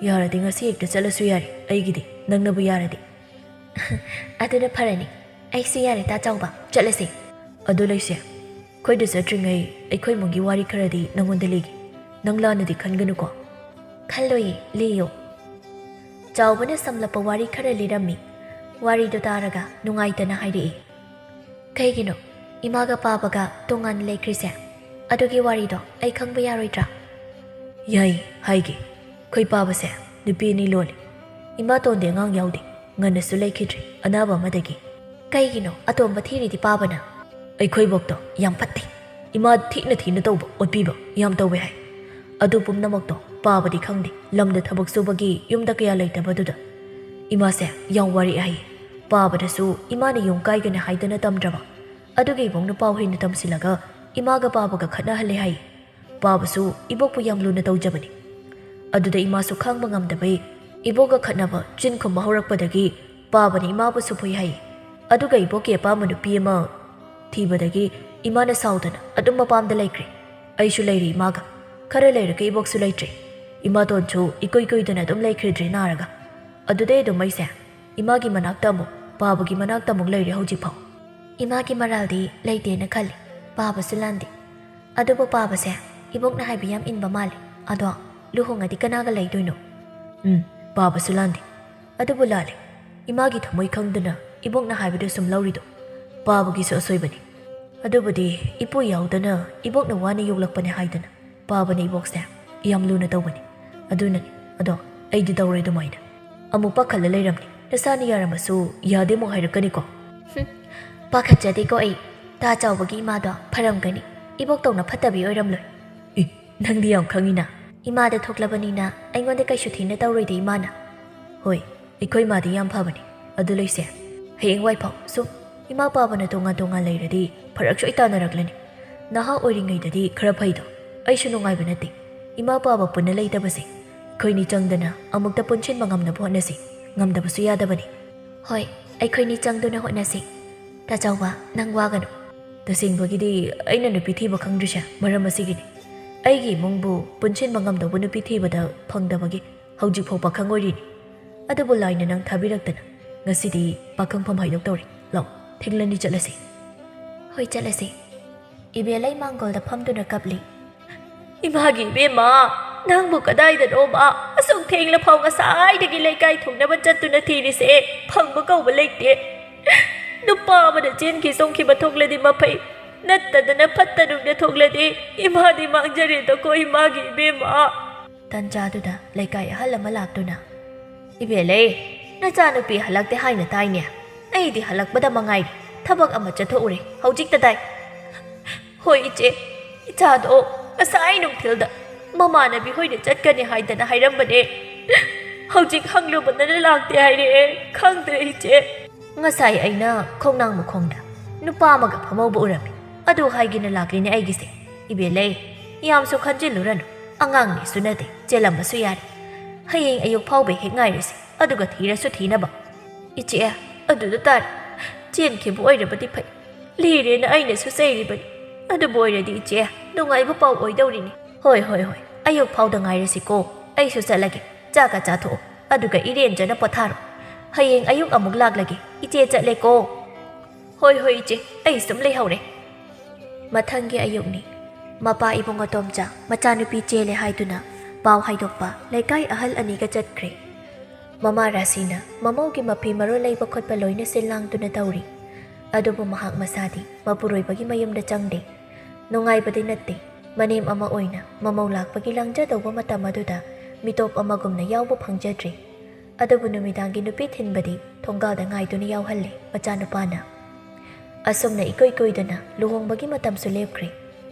ꯌꯥꯔꯗꯤ ꯉꯁꯤ ꯍꯦꯛꯇ ꯆꯠꯂꯁꯨ ꯌꯥꯔꯦ, ꯑꯩꯒꯤꯗꯤ, ꯅꯪꯅꯕꯨ ꯌꯥꯔꯗꯤ꯫" "ꯑꯗꯨꯅ ꯐꯔꯅꯤ꯫ ꯑꯩꯁꯨ ꯌꯥꯔꯦ, ꯇꯥ ꯆꯥꯎꯕ, ꯆꯠꯂꯁꯦ꯫" "ꯑꯗꯨ ꯂꯩꯁꯦ, ꯑꯩꯈꯣꯏꯗ ꯆꯠꯇ꯭ꯔꯤꯉꯩ ꯑꯩꯈꯣꯏ ꯏꯃꯨꯡꯒꯤ ꯋꯥꯔꯤ ꯈꯔꯗꯤ ꯅꯪꯉꯣꯟꯗ ꯂꯤꯒꯦ꯫ ꯅꯪ ꯂꯥꯟꯅꯗꯤ ꯈꯟꯒꯅꯨꯀꯣ?" "ꯈꯜꯂꯣꯏꯌꯦ, ꯂꯤꯌꯣ꯫" ꯆꯥꯎꯕꯅ ꯁꯝꯂꯞꯄ ꯋꯥꯔꯤ ꯈꯔ ꯂꯤꯔꯝꯃꯤ꯫ ꯋꯥꯔꯤꯗꯨ ꯇꯥꯔꯒ ꯅꯨꯡꯉꯥꯏꯇꯅ ꯍꯥꯏꯔꯛꯏ, "ꯀꯩꯒꯤꯅꯣ ꯏꯃꯥꯒ ꯄꯥꯕꯒ ꯇꯣꯉꯥꯟꯅ ꯂꯩꯈ꯭ꯔꯤꯁꯦ? ꯑꯗꯨꯒꯤ ꯋꯥꯔꯤꯗꯣ ꯑꯩ ꯈꯪꯕ ꯌꯥꯔꯣꯏꯗ꯭ꯔꯥ?" "ꯌꯥꯏ, ꯍꯥꯏꯒꯦ꯫ ꯑꯩꯈꯣꯏ ꯄꯥꯕꯁꯦ ꯅꯨꯄꯤ ꯑꯅꯤ ꯂꯣꯜꯂꯤ꯫ ꯏꯃꯥꯇꯣꯟꯗꯤ ꯑꯉꯥꯡ ꯌꯥꯎꯗꯦ, ꯉꯟꯅꯁꯨ ꯂꯩꯈꯤꯗ꯭ꯔꯤ, ꯑꯅꯥꯕ ꯑꯃꯗꯒꯤ꯫" "ꯀꯩꯒꯤꯅꯣ ꯑꯇꯣꯝꯕ ꯊꯤꯔꯤꯗꯤ ꯄꯥꯕꯅ?" "ꯑꯩꯈꯣꯏꯕꯣꯛꯇꯣ ꯌꯥꯝ ꯐꯠꯇꯦ꯫ ꯏꯃꯥ ꯊꯤꯅ ꯊꯤꯅ ꯇꯧꯕ, ꯑꯣꯠꯄꯤꯕ ꯌꯥꯝ ꯇꯧꯋꯦ ꯍꯥꯏ꯫ ꯑꯗꯨ ꯄꯨꯝꯅꯃꯛꯇꯣ ꯄꯥꯕꯗꯤ ꯈꯪꯗꯦ, ꯂꯝꯗ ꯊꯕꯛ ꯁꯨꯕꯒꯤ ꯌꯨꯝꯗ ꯀꯌꯥ ꯂꯩꯇꯕꯗꯨꯗ꯫ ꯏꯃꯥꯁꯦ ꯌꯥꯝ ꯋꯥꯔꯛꯑꯦ ꯍꯥꯏ꯫ ꯄꯥꯕꯗꯁꯨ ꯏꯃꯥꯅ ꯌꯨꯝ ꯀꯥꯏꯒꯅꯤ ꯍꯥꯏꯗꯅ ꯇꯝꯗ꯭ꯔꯕ꯫ ꯑꯗꯨꯒꯤ ꯏꯕꯣꯛꯅ ꯄꯥꯎ ꯍꯦꯟꯅ ꯇꯝꯁꯤꯜꯂꯒ ꯏꯃꯥꯒ ꯄꯥꯕꯒ ꯈꯠꯅꯍꯜꯂꯦ ꯍꯥꯏ꯫ ꯄꯥꯕꯁꯨ ꯏꯕꯣꯛꯄꯨ ꯌꯥꯝ ꯂꯨꯅ ꯇꯧꯖꯕꯅꯤ꯫ ꯑꯗꯨꯗ ꯏꯃꯥꯁꯨ ꯈꯥꯡꯕ ꯉꯝꯗꯕꯩ ꯏꯕꯣꯛꯀ ꯈꯠꯅꯕ ꯆꯤꯟ ꯈꯨꯝꯕ ꯍꯧꯔꯛꯄꯗꯒꯤ ꯄꯥꯕꯅ ꯏꯃꯥꯕꯨꯁꯨ ꯐꯨꯏ ꯍꯥꯏ꯫ ꯑꯗꯨꯒ ꯏꯕꯣꯛꯀꯤ ꯑꯄꯥꯝꯕ ꯅꯨꯄꯤ ꯑꯃ ꯊꯤꯕꯗꯒꯤ ꯏꯃꯥꯅ ꯁꯥꯎꯗꯅ ꯑꯗꯨꯝ ꯃꯄꯥꯝꯗ ꯂꯩꯈ꯭ꯔꯦ꯫ ꯑꯩꯁꯨ ꯂꯩꯔꯤ ꯏꯃꯥꯒ꯫ ꯈꯔ ꯂꯩꯔꯒ ꯏꯕꯣꯛꯁꯨ ꯂꯩꯇ꯭ꯔꯦ꯫ ꯏꯃꯥꯇꯣꯟꯁꯨ ꯏꯀꯨꯏ ꯀꯨꯏꯗꯅ ꯑꯗꯨꯝ ꯂꯩꯈ꯭ꯔꯦꯗ꯭ꯔꯦ ꯅꯥꯔꯒ꯫ ꯑꯗꯨꯗꯩ ꯑꯗꯨꯝ ꯑꯩꯁꯦ ꯏꯃꯥꯒꯤ ꯃꯅꯥꯛꯇ ꯑꯃꯨꯛ, ꯄꯥꯕꯒꯤ ꯃꯅꯥꯛꯇ ꯑꯃꯨꯛ ꯂꯩꯔꯦ ꯍꯧꯖꯤꯛꯐꯥꯎ꯫" "ꯏꯃꯥꯒꯤ ꯃꯔꯥꯜꯗꯤ ꯂꯩꯇꯦꯅ ꯈꯜꯂꯤ, ꯄꯥꯕꯁꯨ ꯂꯥꯟꯗꯦ꯫ ꯑꯗꯨꯕꯨ ꯄꯥꯕꯁꯦ ꯏꯕꯣꯛꯅ ꯍꯥꯏꯕ ꯌꯥꯝ ꯏꯟꯕ ꯃꯥꯜꯂꯦ꯫ ꯑꯗꯣ ꯂꯨꯍꯣꯡꯉꯗꯤ ꯀꯅꯥꯒ ꯂꯩꯗꯣꯏꯅꯣ?" "ꯎꯝ, ꯄꯥꯕꯁꯨ ꯂꯥꯟꯗꯦ꯫ ꯑꯗꯨꯕꯨ ꯂꯥꯜꯂꯦ꯫ ꯏꯃꯥꯒꯤ ꯊꯃꯣꯏ ꯈꯪꯗꯅ ꯏꯕꯣꯛꯅ ꯍꯥꯏꯕꯗꯨ ꯁꯨꯝ ꯂꯧꯔꯤꯗꯣ꯫ ꯄꯥꯕꯒꯤꯁꯨ ꯑꯁꯣꯏꯕꯅꯤ꯫ ꯑꯗꯨꯕꯨꯗꯤ ꯏꯄꯨ ꯌꯥꯎꯗꯅ ꯏꯕꯣꯛꯅ ꯋꯥꯅ ꯌꯣꯛꯂꯛꯄꯅꯦ ꯍꯥꯏꯗꯅ ꯄꯥꯕꯅ ꯏꯕꯣꯛꯁꯦ ꯌꯥꯝ ꯂꯨꯅ ꯇꯧꯕꯅꯤ꯫ ꯑꯗꯨꯅꯅꯤ꯫ ꯑꯗꯣ ꯑꯩꯗꯤ ꯇꯧꯔꯣꯏ ꯑꯗꯨꯃꯥꯏꯅ꯫ ꯑꯃꯨꯛ ꯄꯥꯈꯠꯂ ꯂꯩꯔꯝꯅꯤ꯫ ꯅꯁꯥꯅ ꯌꯥꯔꯝꯃꯁꯨ ꯌꯥꯗꯦ ꯑꯃꯨꯛ ꯍꯥꯏꯔꯛꯀꯅꯤꯀꯣ꯫ ꯍꯨꯝ, ꯄꯥꯈꯠꯆꯗꯦꯀꯣ ꯑꯩ꯫ ꯇꯥ ꯆꯥꯎꯕꯒꯤ ꯏꯃꯥꯗꯣ ꯐꯔꯝꯒꯅꯤ꯫ ꯏꯕꯣꯛꯇꯧꯅ ꯐꯠꯇꯕꯤ ꯑꯣꯏꯔꯝꯂꯣꯏ꯫ ꯏ, ꯅꯪꯗꯤ ꯌꯥꯝ ꯈꯪꯉꯤꯅ꯫ ꯏꯃꯥꯗ ꯊꯣꯛꯂꯕꯅꯤꯅ ꯑꯩꯉꯣꯟꯗ ꯀꯩꯁꯨ ꯊꯤꯅ ꯇꯧꯔꯣꯏꯗ ꯏꯃꯥꯅ꯫ ꯍꯣꯏ, ꯑꯩꯈꯣꯏ ꯃꯥꯗꯤ ꯌꯥꯝ ꯐꯕꯅꯤ꯫ ꯑꯗꯨ ꯂꯩꯁꯦ, ꯍꯌꯦꯡꯋꯥꯏꯐꯥꯎ ꯁꯨꯝ ꯏꯃꯥ ꯄꯥꯕꯅ ꯇꯣꯉꯥꯟ ꯇꯣꯉꯥꯟ ꯂꯩꯔꯗꯤ ꯐꯔꯛ ꯁꯣꯏ ꯇꯥꯅꯔꯛꯂꯅꯤ꯫ ꯅꯍꯥ ꯑꯣꯏꯔꯤꯉꯩꯗꯗꯤ ꯈꯔ ꯐꯩꯗꯣ꯫ ꯑꯩꯁꯨ ꯅꯨꯡꯉꯥꯏꯕ ꯅꯠꯇꯦ꯫ ꯏꯃꯥ ꯄꯥꯕ ꯄꯨꯟꯅ ꯂꯩꯇꯕꯁꯦ꯫ ꯑꯩꯈꯣꯏꯅꯤ ꯆꯪꯗꯅ ꯑꯃꯨꯛꯇ ꯄꯨꯟꯁꯤꯟꯕ ꯉꯝꯅꯕ ꯍꯣꯠꯅꯁꯤ꯫ ꯉꯝꯗꯕꯁꯨ ꯌꯥꯗꯕꯅꯤ꯫ ꯍꯣꯏ, ꯑꯩꯈꯣꯏꯅꯤ ꯆꯪꯗꯨꯅ ꯍꯣꯠꯅꯁꯤ꯫ ꯇꯥꯆꯧꯕ, ꯅꯪ ꯋꯥꯒꯅꯨ꯫ ꯇꯁꯦꯡꯕꯒꯤꯗꯤ ꯑꯩꯅ ꯅꯨꯄꯤ ꯊꯤꯕ ꯈꯪꯗ꯭ꯔꯤꯁꯦ ꯃꯔꯝ ꯑꯁꯤꯒꯤꯅꯤ꯫ ꯑꯩꯒꯤ ꯏꯃꯨꯡꯕꯨ ꯄꯨꯟꯁꯤꯟꯕ ꯉꯝꯗꯧꯕ ꯅꯨꯄꯤ ꯊꯤꯕꯗ ꯐꯪꯗꯕꯒꯤ ꯍꯧꯖꯤꯛꯐꯥꯎ ꯄꯥꯈꯪ ꯑꯣꯏꯔꯤꯅꯤ꯫ ꯑꯗꯨꯕꯨ ꯂꯥꯏꯅ ꯅꯪ ꯊꯥꯕꯤꯔꯛꯇꯅ ꯉꯁꯤꯗꯤ ꯄꯥꯈꯪꯐꯝ ꯍꯥꯏꯗꯣꯛꯇꯧꯔꯦ꯫ ꯂꯥꯎ, ꯊꯤꯡꯂꯅꯤ ꯆꯠꯂꯁꯤ꯫ ꯍꯣꯏ, ꯆꯠꯂꯁꯤ꯫ ꯏꯕꯦꯜꯂꯩ ꯃꯥꯡꯒꯣꯜꯗ ꯐꯝꯗꯨꯅ ꯀꯞꯂꯤ꯫ ꯏꯃꯥꯒꯤ ꯏꯕꯦꯝꯃ, ꯅꯪꯕꯨ ꯀꯗꯥꯏꯗꯅꯣꯕ ꯑꯁꯨꯛ ꯊꯦꯡꯂꯐꯥꯎ ꯉꯁꯥꯏꯗꯒꯤ ꯂꯩꯀꯥꯏ ꯊꯣꯛꯅꯕ ꯆꯠꯇꯨꯅ ꯊꯤꯔꯤꯁꯦ? ꯐꯪꯕ ꯀꯧꯕ ꯂꯩꯇꯦ꯫ ꯅꯨꯄꯥ ꯑꯃꯅ ꯆꯦꯟꯈꯤ ꯆꯣꯡꯈꯤꯕ ꯊꯣꯛꯂꯗꯤ ꯃꯐꯩ, ꯅꯠꯇꯗꯅ ꯐꯠꯇ ꯅꯨꯡꯗ ꯊꯣꯛꯂꯗꯤ ꯏꯃꯥꯗꯤ ꯃꯥꯡꯖꯔꯦꯗꯀꯣ ꯏꯃꯥꯒꯤ ꯏꯕꯦꯝꯃ꯫ ꯇꯟꯖꯥꯗꯨꯗ ꯂꯩꯀꯥꯏ ꯑꯍꯜ ꯑꯃ ꯂꯥꯛꯇꯨꯅ, "ꯏꯕꯦꯜꯂꯩ, ꯅꯆꯥꯅꯨꯄꯤ ꯍꯜꯂꯛꯇꯦ ꯍꯥꯏꯅ ꯇꯥꯏꯅꯦ꯫ ꯑꯩꯗꯤ ꯍꯜꯂꯛꯄꯗ ꯃꯉꯥꯏꯔꯦ, ꯊꯕꯛ ꯑꯃ ꯆꯠꯊꯣꯛꯎꯔꯦ, ꯍꯧꯖꯤꯛꯇ ꯇꯥꯏ꯫" "ꯍꯣꯏ ꯏꯆꯦ, ꯏꯆꯥꯗꯣ ꯉꯁꯥꯏ ꯅꯨꯡꯊꯤꯜꯗ ꯃꯃꯥꯟꯅꯕꯤ ꯍꯣꯏꯗ ꯆꯠꯀꯅꯤ ꯍꯥꯏꯗꯅ ꯍꯥꯏꯔꯝꯕꯅꯦ꯫ ꯍꯧꯖꯤꯛ ꯍꯪꯂꯨꯕꯗꯅ ꯂꯥꯛꯇꯦ ꯍꯥꯏꯔꯛꯑꯦ꯫ ꯈꯪꯗ꯭ꯔꯦ ꯏꯆꯦ꯫" "ꯉꯁꯥꯏ ꯑꯩꯅ ꯈꯣꯡꯅꯥꯡ ꯃꯈꯣꯡꯗ ꯅꯨꯄꯥ ꯑꯃꯒ ꯐꯝꯍꯧꯕ ꯎꯔꯝꯃꯤ꯫ ꯑꯗꯨ ꯍꯥꯏꯒꯦꯅ ꯂꯥꯛꯂꯤꯅꯦ ꯑꯩꯒꯤꯁꯦ꯫ ꯏꯕꯦꯜꯂꯩ, ꯌꯥꯝꯁꯨ ꯈꯟꯖꯤꯜꯂꯨꯔꯅꯨ꯫ ꯑꯉꯥꯡꯅꯤꯁꯨ ꯅꯠꯇꯦ, ꯆꯦꯜꯂꯝꯕꯁꯨ ꯌꯥꯔꯦ꯫ ꯍꯌꯦꯡ ꯑꯌꯨꯛ ꯐꯥꯎꯕ ꯍꯦꯛ ꯉꯥꯏꯔꯁꯤ, ꯑꯗꯨꯒ ꯊꯤꯔꯁꯨ ꯊꯤꯅꯕ꯫" "ꯏꯆꯦ, ꯑꯗꯨꯗ ꯇꯥꯔꯦ꯫ ꯆꯦꯟꯈꯤꯕ ꯑꯣꯏꯔꯕꯗꯤ ꯐꯩ꯫ ꯂꯤꯔꯦꯅ ꯑꯩꯅꯁꯨ ꯆꯩꯔꯤꯕꯅꯤ꯫ ꯑꯗꯨꯕꯨ ꯑꯣꯏꯔꯗꯤ ꯏꯆꯦ, ꯅꯨꯡꯉꯥꯏꯕ ꯄꯥꯎ ꯑꯣꯏꯗꯧꯔꯤꯅꯤ꯫" "ꯍꯣꯏ, ꯍꯣꯏ, ꯍꯣꯏ꯫ ꯑꯌꯨꯛ ꯐꯥꯎꯗ ꯉꯥꯏꯔꯁꯤꯀꯣ꯫ ꯑꯩꯁꯨ ꯆꯠꯂꯒꯦ꯫ ꯆꯥꯛꯀ ꯆꯥꯊꯣꯛꯑꯣ꯫ ꯑꯗꯨꯒ ꯏꯔꯦꯟꯖꯅ ꯄꯣꯊꯥꯔꯣ꯫ ꯍꯌꯦꯡ ꯑꯌꯨꯛ ꯑꯃꯨꯛ ꯂꯥꯛꯂꯒꯦ꯫ ꯏꯆꯦ ꯆꯠꯂꯦꯀꯣ꯫" "ꯍꯣꯏ, ꯍꯣꯏ, ꯏꯆꯦ꯫ ꯑꯩ ꯁꯨꯝ ꯂꯩꯍꯧꯔꯦ꯫" ꯃꯊꯪꯒꯤ ꯑꯌꯨꯛꯅꯤ꯫ ꯃꯄꯥ ꯏꯕꯨꯡ ꯑꯇꯣꯝꯆꯥ ꯃꯆꯥꯅꯨꯄꯤ ꯆꯦꯜꯂꯦ ꯍꯥꯏꯗꯨꯅ ꯄꯥꯎ ꯍꯥꯏꯗꯣꯛꯄ ꯂꯩꯀꯥꯏ ꯑꯍꯜ ꯑꯅꯤꯒ ꯆꯠꯈ꯭ꯔꯦ꯫ ꯃꯃꯥ ꯔꯥꯁꯤꯅ ꯃꯃꯧꯒꯤ ꯃꯐꯤ ꯃꯔꯣꯜ ꯂꯩꯕ ꯈꯣꯠꯄ ꯂꯣꯏꯅ ꯁꯤꯜ ꯂꯥꯡꯗꯨꯅ ꯇꯧꯔꯤ꯫ ꯑꯗꯨꯕꯨ ꯃꯍꯥꯛ ꯃꯁꯥꯗꯤ ꯃꯄꯨꯔꯣꯏꯕꯒꯤ ꯃꯌꯨꯝꯗ ꯆꯪꯗꯦ꯫ ꯅꯨꯡꯉꯥꯏꯕꯗꯤ ꯅꯠꯇꯦ꯫ ꯃꯅꯦꯝ ꯑꯃ ꯑꯣꯏꯅ ꯃꯃꯧ ꯂꯥꯛꯄꯒꯤ ꯂꯥꯡꯖꯗꯧꯕ ꯃꯇꯝ ꯑꯗꯨꯗ ꯃꯤꯇꯣꯞ ꯑꯃꯒꯨꯝꯅ ꯌꯥꯎꯕ ꯐꯪꯖꯗ꯭ꯔꯦ꯫ ꯑꯗꯨꯕꯨ ꯅꯨꯃꯤꯗꯥꯡꯒꯤ ꯅꯨꯄꯤ ꯊꯤꯟꯕꯗꯤ ꯊꯣꯡꯒꯥꯜꯗ ꯉꯥꯏꯗꯨꯅ ꯌꯥꯎꯍꯜꯂꯦ ꯃꯆꯥꯅꯨꯄꯥꯅ꯫ ꯑꯁꯨꯝꯅ ꯏꯀꯨꯏ ꯀꯨꯏꯗꯅ ꯂꯨꯍꯣꯡꯕꯒꯤ ꯃꯇꯝꯁꯨ ꯂꯦꯞꯈ꯭ꯔꯦ꯫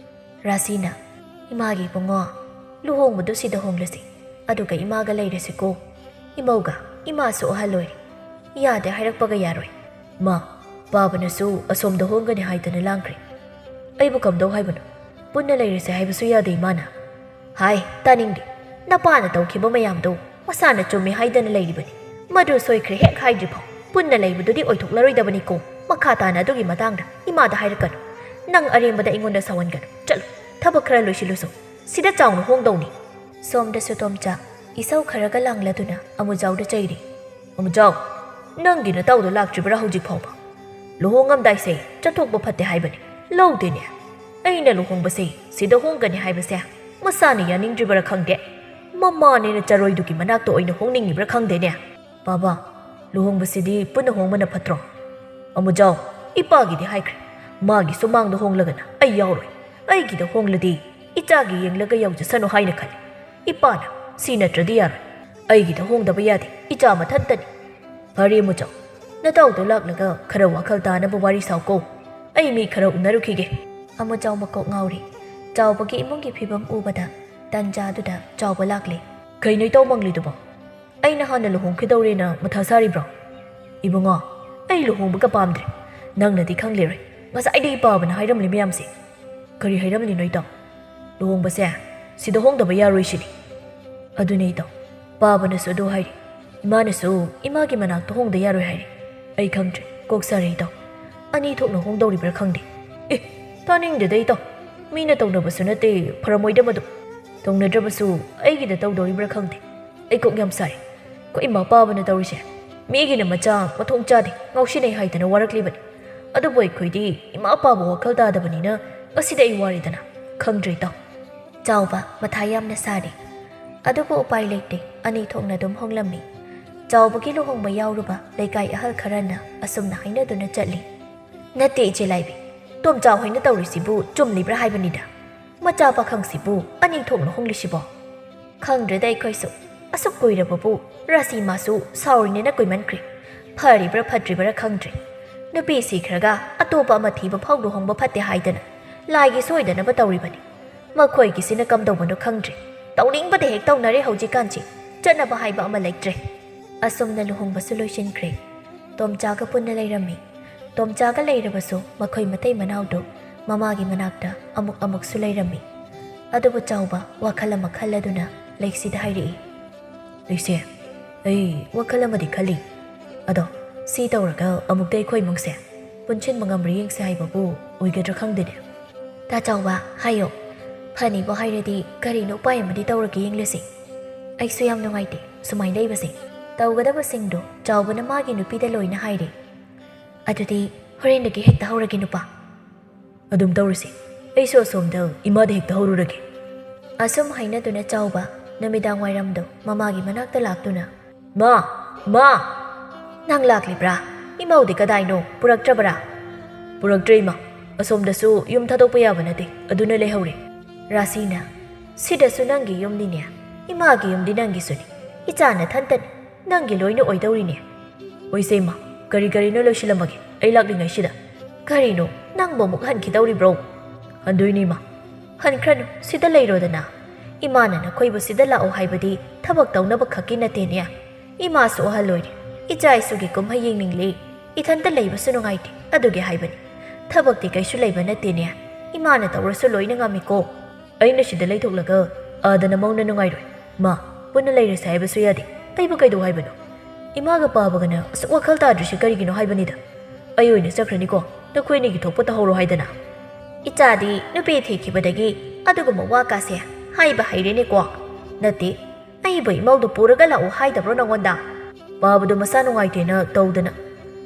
ꯔꯥꯁꯤꯅ, "ꯏꯃꯥꯒꯤ ꯏꯕꯨꯡꯉꯣ, ꯂꯨꯍꯣꯡꯕꯗꯨ ꯁꯤꯗ ꯍꯣꯡꯂꯁꯤ, ꯑꯗꯨꯒ ꯏꯃꯥꯒ ꯂꯩꯔꯁꯤꯀꯣ꯫ ꯏꯃꯧꯒ ꯏꯃꯥꯁꯨ ꯑꯍꯜ ꯑꯣꯏꯔꯦ, ꯌꯥꯗꯦ ꯍꯥꯏꯔꯛꯄꯒ ꯌꯥꯔꯣꯏ꯫ ꯃꯥ, ꯄꯥꯕꯅꯁꯨ ꯑꯁꯣꯝꯗ ꯍꯣꯡꯒꯅꯤ ꯍꯥꯏꯗꯅ ꯂꯥꯡꯈ꯭ꯔꯦ꯫ ꯑꯩꯕꯨ ꯀꯝꯗꯧ ꯍꯥꯏꯕꯅꯣ? ꯄꯨꯟꯅ ꯂꯩꯔꯁꯦ ꯍꯥꯏꯕꯁꯨ ꯌꯥꯗꯦ ꯏꯃꯥꯅ꯫ ꯍꯥꯏ, ꯇꯥꯅꯤꯡꯗꯦ꯫ ꯅꯄꯥꯅ ꯇꯧꯈꯤꯕ ꯃꯌꯥꯝꯗꯣ ꯃꯁꯥꯅ ꯆꯨꯝꯃꯦ ꯍꯥꯏꯗꯅ ꯂꯩꯔꯤꯕꯅꯤ꯫ ꯃꯗꯨ ꯁꯣꯏꯈ꯭ꯔꯦ ꯍꯦꯛ ꯍꯥꯏꯗ꯭ꯔꯤ ꯐꯥꯎ ꯄꯨꯟꯅ ꯂꯩꯕꯗꯨꯗꯤ ꯑꯣꯏꯊꯣꯛꯂꯔꯣꯏꯗꯕꯅꯤꯀꯣ꯫ ꯃꯈꯥ ꯇꯥꯅ ꯑꯗꯨꯒꯤ ꯃꯇꯥꯡꯗ ꯏꯃꯥꯗ ꯍꯥꯏꯔꯛꯀꯅꯨ꯫ ꯅꯪ ꯑꯔꯦꯝꯕꯗ ꯑꯩꯉꯣꯟꯗ ꯁꯥꯎꯍꯟꯒꯅꯨ꯫ ꯆꯠꯂꯨ, ꯊꯕꯛ ꯈꯔ ꯂꯣꯏꯁꯤꯜꯂꯨꯁꯣ꯫ ꯁꯤꯗ ꯆꯥꯎꯅ ꯍꯣꯡꯗꯧꯅꯤ꯫ ꯁꯣꯝꯗꯁꯨ ꯇꯣꯝꯆꯥ ꯏꯁꯧ ꯈꯔꯒ ꯂꯥꯡꯂꯗꯨꯅ ꯑꯃꯨꯖꯥꯎꯗ ꯆꯩꯔꯤ꯫ "ꯑꯃꯨꯖꯥꯎ, ꯅꯪꯒꯤ ꯅꯇꯥꯎꯗꯣ ꯂꯥꯛꯇ꯭ꯔꯤꯕ꯭ꯔꯥ ꯍꯧꯖꯤꯛ ꯐꯥꯎꯕ? ꯂꯨꯍꯣꯡꯉꯝꯗꯥꯏꯁꯦ ꯆꯠꯊꯣꯛꯄ ꯐꯠꯇꯦ ꯍꯥꯏꯕꯅꯤ, ꯂꯧꯗꯦꯅꯦ꯫ ꯑꯩꯅ ꯂꯨꯍꯣꯡꯕꯁꯦ ꯁꯤꯗ ꯍꯣꯡꯒꯅꯤ ꯍꯥꯏꯕꯁꯦ ꯃꯁꯥꯅ ꯌꯥꯅꯤꯡꯗ꯭ꯔꯤꯕꯔꯥ ꯈꯪꯗꯦ, ꯃꯃꯥꯅꯦꯅ ꯆꯔꯣꯏꯗꯨꯒꯤ ꯃꯅꯥꯛꯇ ꯑꯣꯏꯅ ꯍꯣꯡꯅꯤꯡꯉꯤꯕ꯭ꯔꯥ ꯈꯪꯗꯦꯅꯦ꯫ ꯄꯥꯕ, ꯂꯨꯍꯣꯡꯕꯁꯤꯗꯤ ꯄꯨꯟꯅ ꯍꯣꯡꯕꯅ ꯐꯠꯇ꯭ꯔꯣ? ꯑꯃꯨꯖꯥꯎ, ꯏꯄꯥꯒꯤꯗꯤ ꯍꯥꯏꯈ꯭ꯔꯦ, ꯃꯥꯒꯤ ꯁꯨꯃꯥꯡꯗ ꯍꯣꯡꯂꯒꯅ ꯑꯩ ꯌꯥꯎꯔꯣꯏ꯫ ꯑꯩꯒꯤꯗ ꯍꯣꯡꯂꯗꯤ ꯏꯆꯥꯒꯤ ꯌꯦꯡꯂꯒ ꯌꯥꯎꯖꯁꯅꯨ ꯍꯥꯏꯅ ꯈꯜꯂꯤ꯫ ꯏꯄꯥꯅ ꯁꯤ ꯅꯠꯇ꯭ꯔꯗꯤ ꯌꯥꯔꯣꯏ꯫ ꯑꯩꯒꯤꯗ ꯍꯣꯡꯗꯕ ꯌꯥꯗꯦ, ꯏꯆꯥ ꯃꯊꯟꯇꯅꯤ꯫ ꯐꯔꯦ ꯑꯃꯨꯖꯥꯎ, ꯅꯇꯥꯎꯗꯣ ꯂꯥꯛꯂꯒ ꯈꯔ ꯋꯥꯈꯜ ꯇꯥꯅꯕ ꯋꯥꯔꯤ ꯁꯥꯎꯀꯣ꯫ ꯑꯩ ꯃꯤ ꯈꯔ ꯎꯅꯔꯨꯈꯤꯒꯦ꯫" ꯑꯃꯨꯖꯥꯎ ꯃꯀꯣꯛ ꯉꯥꯎꯔꯤ꯫ ꯆꯥꯎꯕꯒꯤ ꯏꯃꯨꯡꯒꯤ ꯐꯤꯕꯝ ꯎꯕꯗ ꯇꯟꯖꯥꯗꯨꯗ ꯆꯥꯎꯕ ꯂꯥꯛꯂꯦ꯫ "ꯀꯩꯅꯣ ꯏꯇꯥꯎ ꯃꯪꯂꯤꯗꯨꯕꯣ? ꯑꯩꯅ ꯍꯥꯟꯅ ꯂꯨꯍꯣꯡꯈꯤꯗꯧꯔꯦꯅ ꯃꯊꯥ ꯁꯥꯔꯤꯕ꯭ꯔꯣ?" "ꯏꯕꯨꯡꯉꯣ, ꯑꯩ ꯂꯨꯍꯣꯡꯕꯒ ꯄꯥꯝꯗ꯭ꯔꯦ꯫ ꯅꯪꯅꯗꯤ ꯈꯪꯂꯤꯔꯣꯏ, ꯉꯁꯥꯏꯗꯒꯤ ꯄꯥꯕꯅ ꯍꯥꯏꯔꯝꯂꯤ ꯃꯌꯥꯝꯁꯦ꯫" "ꯀꯔꯤ ꯍꯥꯏꯔꯝꯂꯤꯅꯣ ꯏꯇꯥꯎ?" "ꯂꯨꯍꯣꯡꯕꯁꯦ ꯁꯤꯗ ꯍꯣꯡꯗꯕ ꯌꯥꯔꯣꯏ ꯁꯤꯅꯤ꯫" "ꯑꯗꯨꯅꯦ ꯏꯇꯥꯎ, ꯄꯥꯕꯅꯁꯨ ꯑꯗꯨ ꯍꯥꯏꯔꯤ, ꯏꯃꯥꯅꯁꯨ ꯏꯃꯥꯒꯤ ꯃꯅꯥꯛꯇ ꯍꯣꯡꯗ ꯌꯥꯔꯣꯏ ꯍꯥꯏꯔꯤ꯫ ꯑꯩ ꯈꯪꯗ꯭ꯔꯦ, ꯀꯣꯛ ꯁꯥꯔꯦ ꯏꯇꯥꯎ꯫ ꯑꯅꯤ ꯊꯣꯛꯅ ꯍꯣꯡꯗꯧꯔꯤꯕ꯭ꯔꯥ ꯈꯪꯗꯦ꯫" "ꯑꯦ, ꯇꯥꯅꯤꯡꯗꯦꯗ ꯏꯇꯥꯎ, ꯃꯤꯅ ꯇꯧꯅꯕꯁꯨ ꯅꯠꯇꯦ, ꯐꯔꯝꯃꯣꯏꯗꯕꯗꯨ꯫ ꯇꯧꯅꯗ꯭ꯔꯕꯁꯨ ꯑꯩꯒꯤꯗ ꯇꯧꯗꯧꯔꯤꯕ꯭ꯔꯥ ꯈꯪꯗꯦ꯫ ꯑꯩ ꯀꯣꯛ ꯌꯥꯝ ꯁꯥꯏ꯫ ꯑꯩꯈꯣꯏ ꯏꯃꯥ ꯄꯥꯕꯅ ꯇꯧꯔꯤꯁꯦ, ꯃꯤꯒꯤꯅ ꯃꯆꯥ ꯃꯊꯣꯡ ꯆꯥꯗꯦ, ꯉꯥꯎꯁꯤꯟꯅꯩ ꯍꯥꯏꯗꯅ ꯋꯥꯔꯛꯂꯤꯕꯅꯤ꯫ ꯑꯗꯨꯕꯨ ꯑꯩꯈꯣꯏꯗꯤ ꯏꯃꯥ ꯄꯥꯕ ꯋꯥꯈꯜ ꯇꯥꯗꯕꯅꯤꯅ ꯉꯁꯤꯗꯤ ꯑꯩ ꯋꯥꯔꯦꯗꯅ꯫ ꯈꯪꯗ꯭ꯔꯦ ꯏꯇꯥꯎ꯫" ꯆꯥꯎꯕ ꯃꯊꯥ ꯌꯥꯝꯅ ꯁꯥꯔꯤ꯫ ꯑꯗꯨꯕꯨ ꯎꯄꯥꯏ ꯂꯩꯇꯦ, ꯑꯅꯤ ꯊꯣꯛꯅ ꯑꯗꯨꯝ ꯍꯣꯡꯂꯝꯃꯤ꯫ ꯆꯥꯎꯕꯒꯤ ꯂꯨꯍꯣꯡꯕ ꯌꯥꯎꯔꯨꯕ ꯂꯩꯀꯥꯏ ꯑꯍꯜ ꯈꯔꯅ ꯑꯁꯨꯝꯅ ꯍꯥꯏꯅꯗꯨꯅ ꯆꯠꯂꯤ꯫ "ꯅꯠꯇꯦ ꯏꯆꯦ ꯂꯥꯏꯕꯤ, ꯇꯣꯝꯆꯥ ꯍꯣꯏꯅ ꯇꯧꯔꯤꯁꯤꯕꯨ ꯆꯨꯝꯂꯤꯕ꯭ꯔꯥ ꯍꯥꯏꯕꯅꯤꯗ꯫ ꯃꯆꯥ ꯄꯥꯈꯪꯁꯤꯕꯨ ꯑꯅꯤ ꯊꯣꯛꯅ ꯍꯣꯡꯂꯤꯁꯤꯕꯣ?" "ꯈꯪꯗ꯭ꯔꯦꯗ ꯑꯩꯈꯣꯏꯁꯨ, ꯑꯁꯨꯛ ꯀꯨꯏꯔꯕꯕꯨ ꯔꯥꯁꯤ ꯃꯥꯁꯨ ꯁꯥꯎꯔꯤꯅꯦꯅ ꯀꯨꯏꯃꯟꯈ꯭ꯔꯦ꯫ ꯐꯔꯤꯕ꯭ꯔꯥ ꯐꯠꯇ꯭ꯔꯤꯕ꯭ꯔꯥ ꯈꯪꯗ꯭ꯔꯦ꯫ ꯅꯨꯄꯤ ꯁꯤꯈ꯭ꯔꯒ ꯑꯇꯣꯞꯄ ꯑꯃ ꯊꯤꯕ ꯐꯥꯎ ꯂꯨꯍꯣꯡꯕ ꯐꯠꯇꯦ ꯍꯥꯏꯗꯅ ꯂꯥꯏꯒꯤ ꯁꯣꯏꯗꯅꯕ ꯇꯧꯔꯤꯕꯅꯤ꯫ ꯃꯈꯣꯏꯒꯤꯁꯤꯅ ꯀꯝꯗꯧꯕꯅꯣ ꯈꯪꯗ꯭ꯔꯦ꯫ ꯇꯧꯅꯤꯡꯕꯗ ꯍꯦꯛ ꯇꯧꯅꯔꯦ ꯍꯧꯖꯤꯛꯀꯥꯟꯁꯤ꯫ ꯆꯠꯅꯕ ꯍꯥꯏꯕ ꯑꯃ ꯂꯩꯇ꯭ꯔꯦ꯫ ꯑꯁꯨꯝꯅ ꯂꯨꯍꯣꯡꯕꯁꯨ ꯂꯣꯏꯁꯤꯟꯈ꯭ꯔꯦ꯫ ꯇꯣꯝꯆꯥꯒ ꯄꯨꯟꯅ ꯂꯩꯔꯝꯃꯤ꯫ ꯇꯣꯝꯆꯥꯒ ꯂꯩꯔꯕꯁꯨ ꯃꯈꯣꯏ ꯃꯇꯩ ꯃꯅꯥꯎꯗꯨ ꯃꯃꯥꯒꯤ ꯃꯅꯥꯛꯇ ꯑꯃꯨꯛ ꯑꯃꯨꯛꯁꯨ ꯂꯩꯔꯝꯃꯤ꯫ ꯑꯗꯨꯕꯨ ꯆꯥꯎꯕ ꯋꯥꯈꯜ ꯑꯃ ꯈꯜꯂꯗꯨꯅ ꯂꯩꯁꯤꯗ ꯍꯥꯏꯔꯛꯏ, "ꯂꯩꯁꯦ, ꯑꯩ ꯋꯥꯈꯜ ꯑꯃꯗꯤ ꯈꯜꯂꯤ꯫ ꯑꯗꯣ ꯁꯤ ꯇꯧꯔꯒ ꯑꯃꯨꯛꯇ ꯑꯩꯈꯣꯏ ꯏꯃꯨꯡꯁꯦ ꯄꯨꯟꯁꯤꯟꯕ ꯉꯝꯕ꯭ꯔꯥ ꯌꯦꯡꯁꯦ ꯍꯥꯏꯕꯕꯨ ꯑꯣꯏꯒꯗ꯭ꯔꯥ ꯈꯪꯗꯦꯅꯦ꯫" "ꯇꯥ ꯆꯥꯎꯕ, ꯍꯥꯏꯌꯣ꯫ ꯐꯅꯤꯕꯨ ꯍꯥꯏꯔꯗꯤ ꯀꯔꯤꯅꯣ ꯎꯄꯥꯏ ꯑꯃꯗꯤ ꯇꯧꯔꯒ ꯌꯦꯡꯂꯁꯤ꯫ ꯑꯩꯁꯨ ꯌꯥꯝ ꯅꯨꯡꯉꯥꯏꯇꯦ ꯁꯨꯃꯥꯏꯅ ꯂꯩꯕꯁꯦ꯫" ꯇꯧꯒꯗꯕꯁꯤꯡꯗꯣ ꯆꯥꯎꯕꯅ ꯃꯥꯒꯤ ꯅꯨꯄꯤꯗ ꯂꯣꯏꯅ ꯍꯥꯏꯔꯦ꯫ "ꯑꯗꯨꯗꯤ ꯍꯣꯔꯦꯟꯗꯒꯤ ꯍꯦꯛꯇ ꯍꯧꯔꯒꯦ ꯅꯨꯄꯥ꯫" "ꯑꯗꯨꯝ ꯇꯧꯔꯁꯤ꯫ ꯑꯩꯁꯨ ꯑꯁꯣꯝꯗ ꯏꯃꯥꯗ ꯍꯦꯛꯇ ꯍꯧꯔꯨꯔꯒꯦ꯫" ꯑꯁꯨꯝ ꯍꯥꯏꯅꯗꯨꯅ ꯆꯥꯎꯕ ꯅꯨꯃꯤꯗꯥꯡ ꯋꯥꯏꯔꯝꯗꯣ ꯃꯃꯥꯒꯤ ꯃꯅꯥꯛꯇ ꯂꯥꯛꯇꯨꯅ, "ꯃꯥ! ꯃꯥ!" "ꯅꯪ ꯂꯥꯛꯂꯤꯕ꯭ꯔꯥ? ꯏꯃꯧꯗꯤ ꯀꯗꯥꯏꯅꯣ? ꯄꯨꯔꯛꯇ꯭ꯔꯕ꯭ꯔꯥ?" "ꯄꯨꯔꯛꯇ꯭ꯔꯦ ꯏꯃꯥ꯫ ꯑꯁꯣꯝꯗꯁꯨ ꯌꯨꯝ ꯊꯥꯗꯣꯛꯄ ꯌꯥꯕ ꯅꯠꯇꯦ꯫ ꯑꯗꯨꯅ ꯂꯩꯍꯧꯔꯦ꯫" ꯔꯥꯁꯤꯅ, "ꯁꯤꯗꯁꯨ ꯅꯪꯒꯤ ꯌꯨꯝꯅꯤꯅꯦ꯫ ꯏꯃꯥꯒꯤ ꯌꯨꯝꯗꯤ ꯅꯪꯒꯤꯁꯨꯅꯤ꯫ ꯏꯆꯥ ꯅꯊꯟꯇꯅꯤ꯫ ꯅꯪꯒꯤ ꯂꯣꯏꯅ ꯑꯣꯏꯗꯧꯔꯤꯅꯦ꯫" "ꯍꯣꯏꯁꯦ ꯏꯃꯥ, ꯀꯔꯤ ꯀꯔꯤꯅꯣ ꯂꯣꯏꯁꯤꯜꯂꯝꯃꯒꯦ ꯑꯩ ꯂꯥꯛꯂꯤꯉꯩꯁꯤꯗ꯫" "ꯀꯔꯤꯅꯣ, ꯅꯪꯕꯨ ꯑꯃꯨꯛ ꯍꯟꯈꯤꯗꯧꯔꯤꯕ꯭ꯔꯣ?" "ꯍꯟꯗꯣꯏꯅꯦ ꯏꯃꯥ꯫" "ꯍꯟꯈ꯭ꯔꯅꯨ, ꯁꯤꯗ ꯂꯩꯔꯣꯗꯅ꯫ ꯏꯃꯥꯅ ꯅꯈꯣꯏꯕꯨ ꯁꯤꯗ ꯂꯥꯛꯑꯣ ꯍꯥꯏꯕꯗꯤ ꯊꯕꯛ ꯇꯧꯅꯕ ꯈꯛꯀꯤ ꯅꯠꯇꯦꯅꯦ꯫ ꯏꯃꯥꯁꯨ ꯑꯍꯜ ꯑꯣꯏꯔꯦ, ꯏꯆꯥ ꯏꯁꯨꯒꯤ ꯀꯨꯝꯍꯩ ꯌꯦꯡꯅꯤꯡꯂꯤ, ꯏꯊꯟꯇ ꯂꯩꯕꯁꯨ ꯅꯨꯡꯉꯥꯏꯇꯦ, ꯑꯗꯨꯒꯤ ꯍꯥꯏꯕꯅꯤ꯫ ꯊꯕꯛꯇꯤ ꯀꯩꯁꯨ ꯂꯩꯕ ꯅꯠꯇꯦꯅꯦ, ꯏꯃꯥꯅ ꯇꯧꯔꯁꯨ ꯂꯣꯏꯅ ꯉꯝꯃꯤꯀꯣ꯫" "ꯑꯩꯅ ꯁꯤꯗ ꯂꯩꯊꯣꯛꯂꯒ ꯑꯥꯗꯅ ꯃꯧꯅ ꯅꯨꯡꯉꯥꯏꯔꯣꯏ꯫ ꯃꯥ, ꯄꯨꯟꯅ ꯂꯩꯔꯁꯦ ꯍꯥꯏꯕꯁꯨ ꯌꯥꯗꯦ꯫ ꯑꯩꯕꯨ ꯀꯩꯗꯧ ꯍꯥꯏꯕꯅꯣ? ꯏꯃꯥꯒ ꯄꯥꯕꯒꯅ ꯑꯁꯨꯛ ꯋꯥꯈꯜ ꯇꯥꯗ꯭ꯔꯤꯁꯦ ꯀꯔꯤꯒꯤꯅꯣ ꯍꯥꯏꯕꯅꯤꯗ꯫ ꯑꯩ ꯑꯣꯏꯅ ꯆꯠꯈ꯭ꯔꯅꯤꯀꯣ, ꯅꯈꯣꯏ ꯑꯅꯤꯒꯤ ꯊꯣꯛꯄ ꯇꯧꯍꯧꯔꯣ ꯍꯥꯏꯗꯅ꯫" "ꯏꯆꯥꯗꯤ ꯅꯨꯄꯤ ꯊꯤꯈꯤꯕꯗꯒꯤ ꯑꯗꯨꯒꯨꯝꯕ ꯋꯥ ꯀꯥꯁꯦ ꯍꯥꯏꯕ ꯍꯩꯔꯦꯅꯦꯀꯣ꯫ ꯅꯠꯇꯦ, ꯑꯩꯕꯨ ꯏꯃꯧꯗꯨ ꯄꯨꯔꯒ ꯂꯥꯛꯎ ꯍꯥꯏꯗꯕ꯭ꯔꯣ ꯅꯉꯣꯟꯗ?" "ꯄꯥꯕꯗꯨ ꯃꯁꯥ ꯅꯨꯡꯉꯥꯏꯇꯦꯅ ꯇꯧꯗꯅ꯫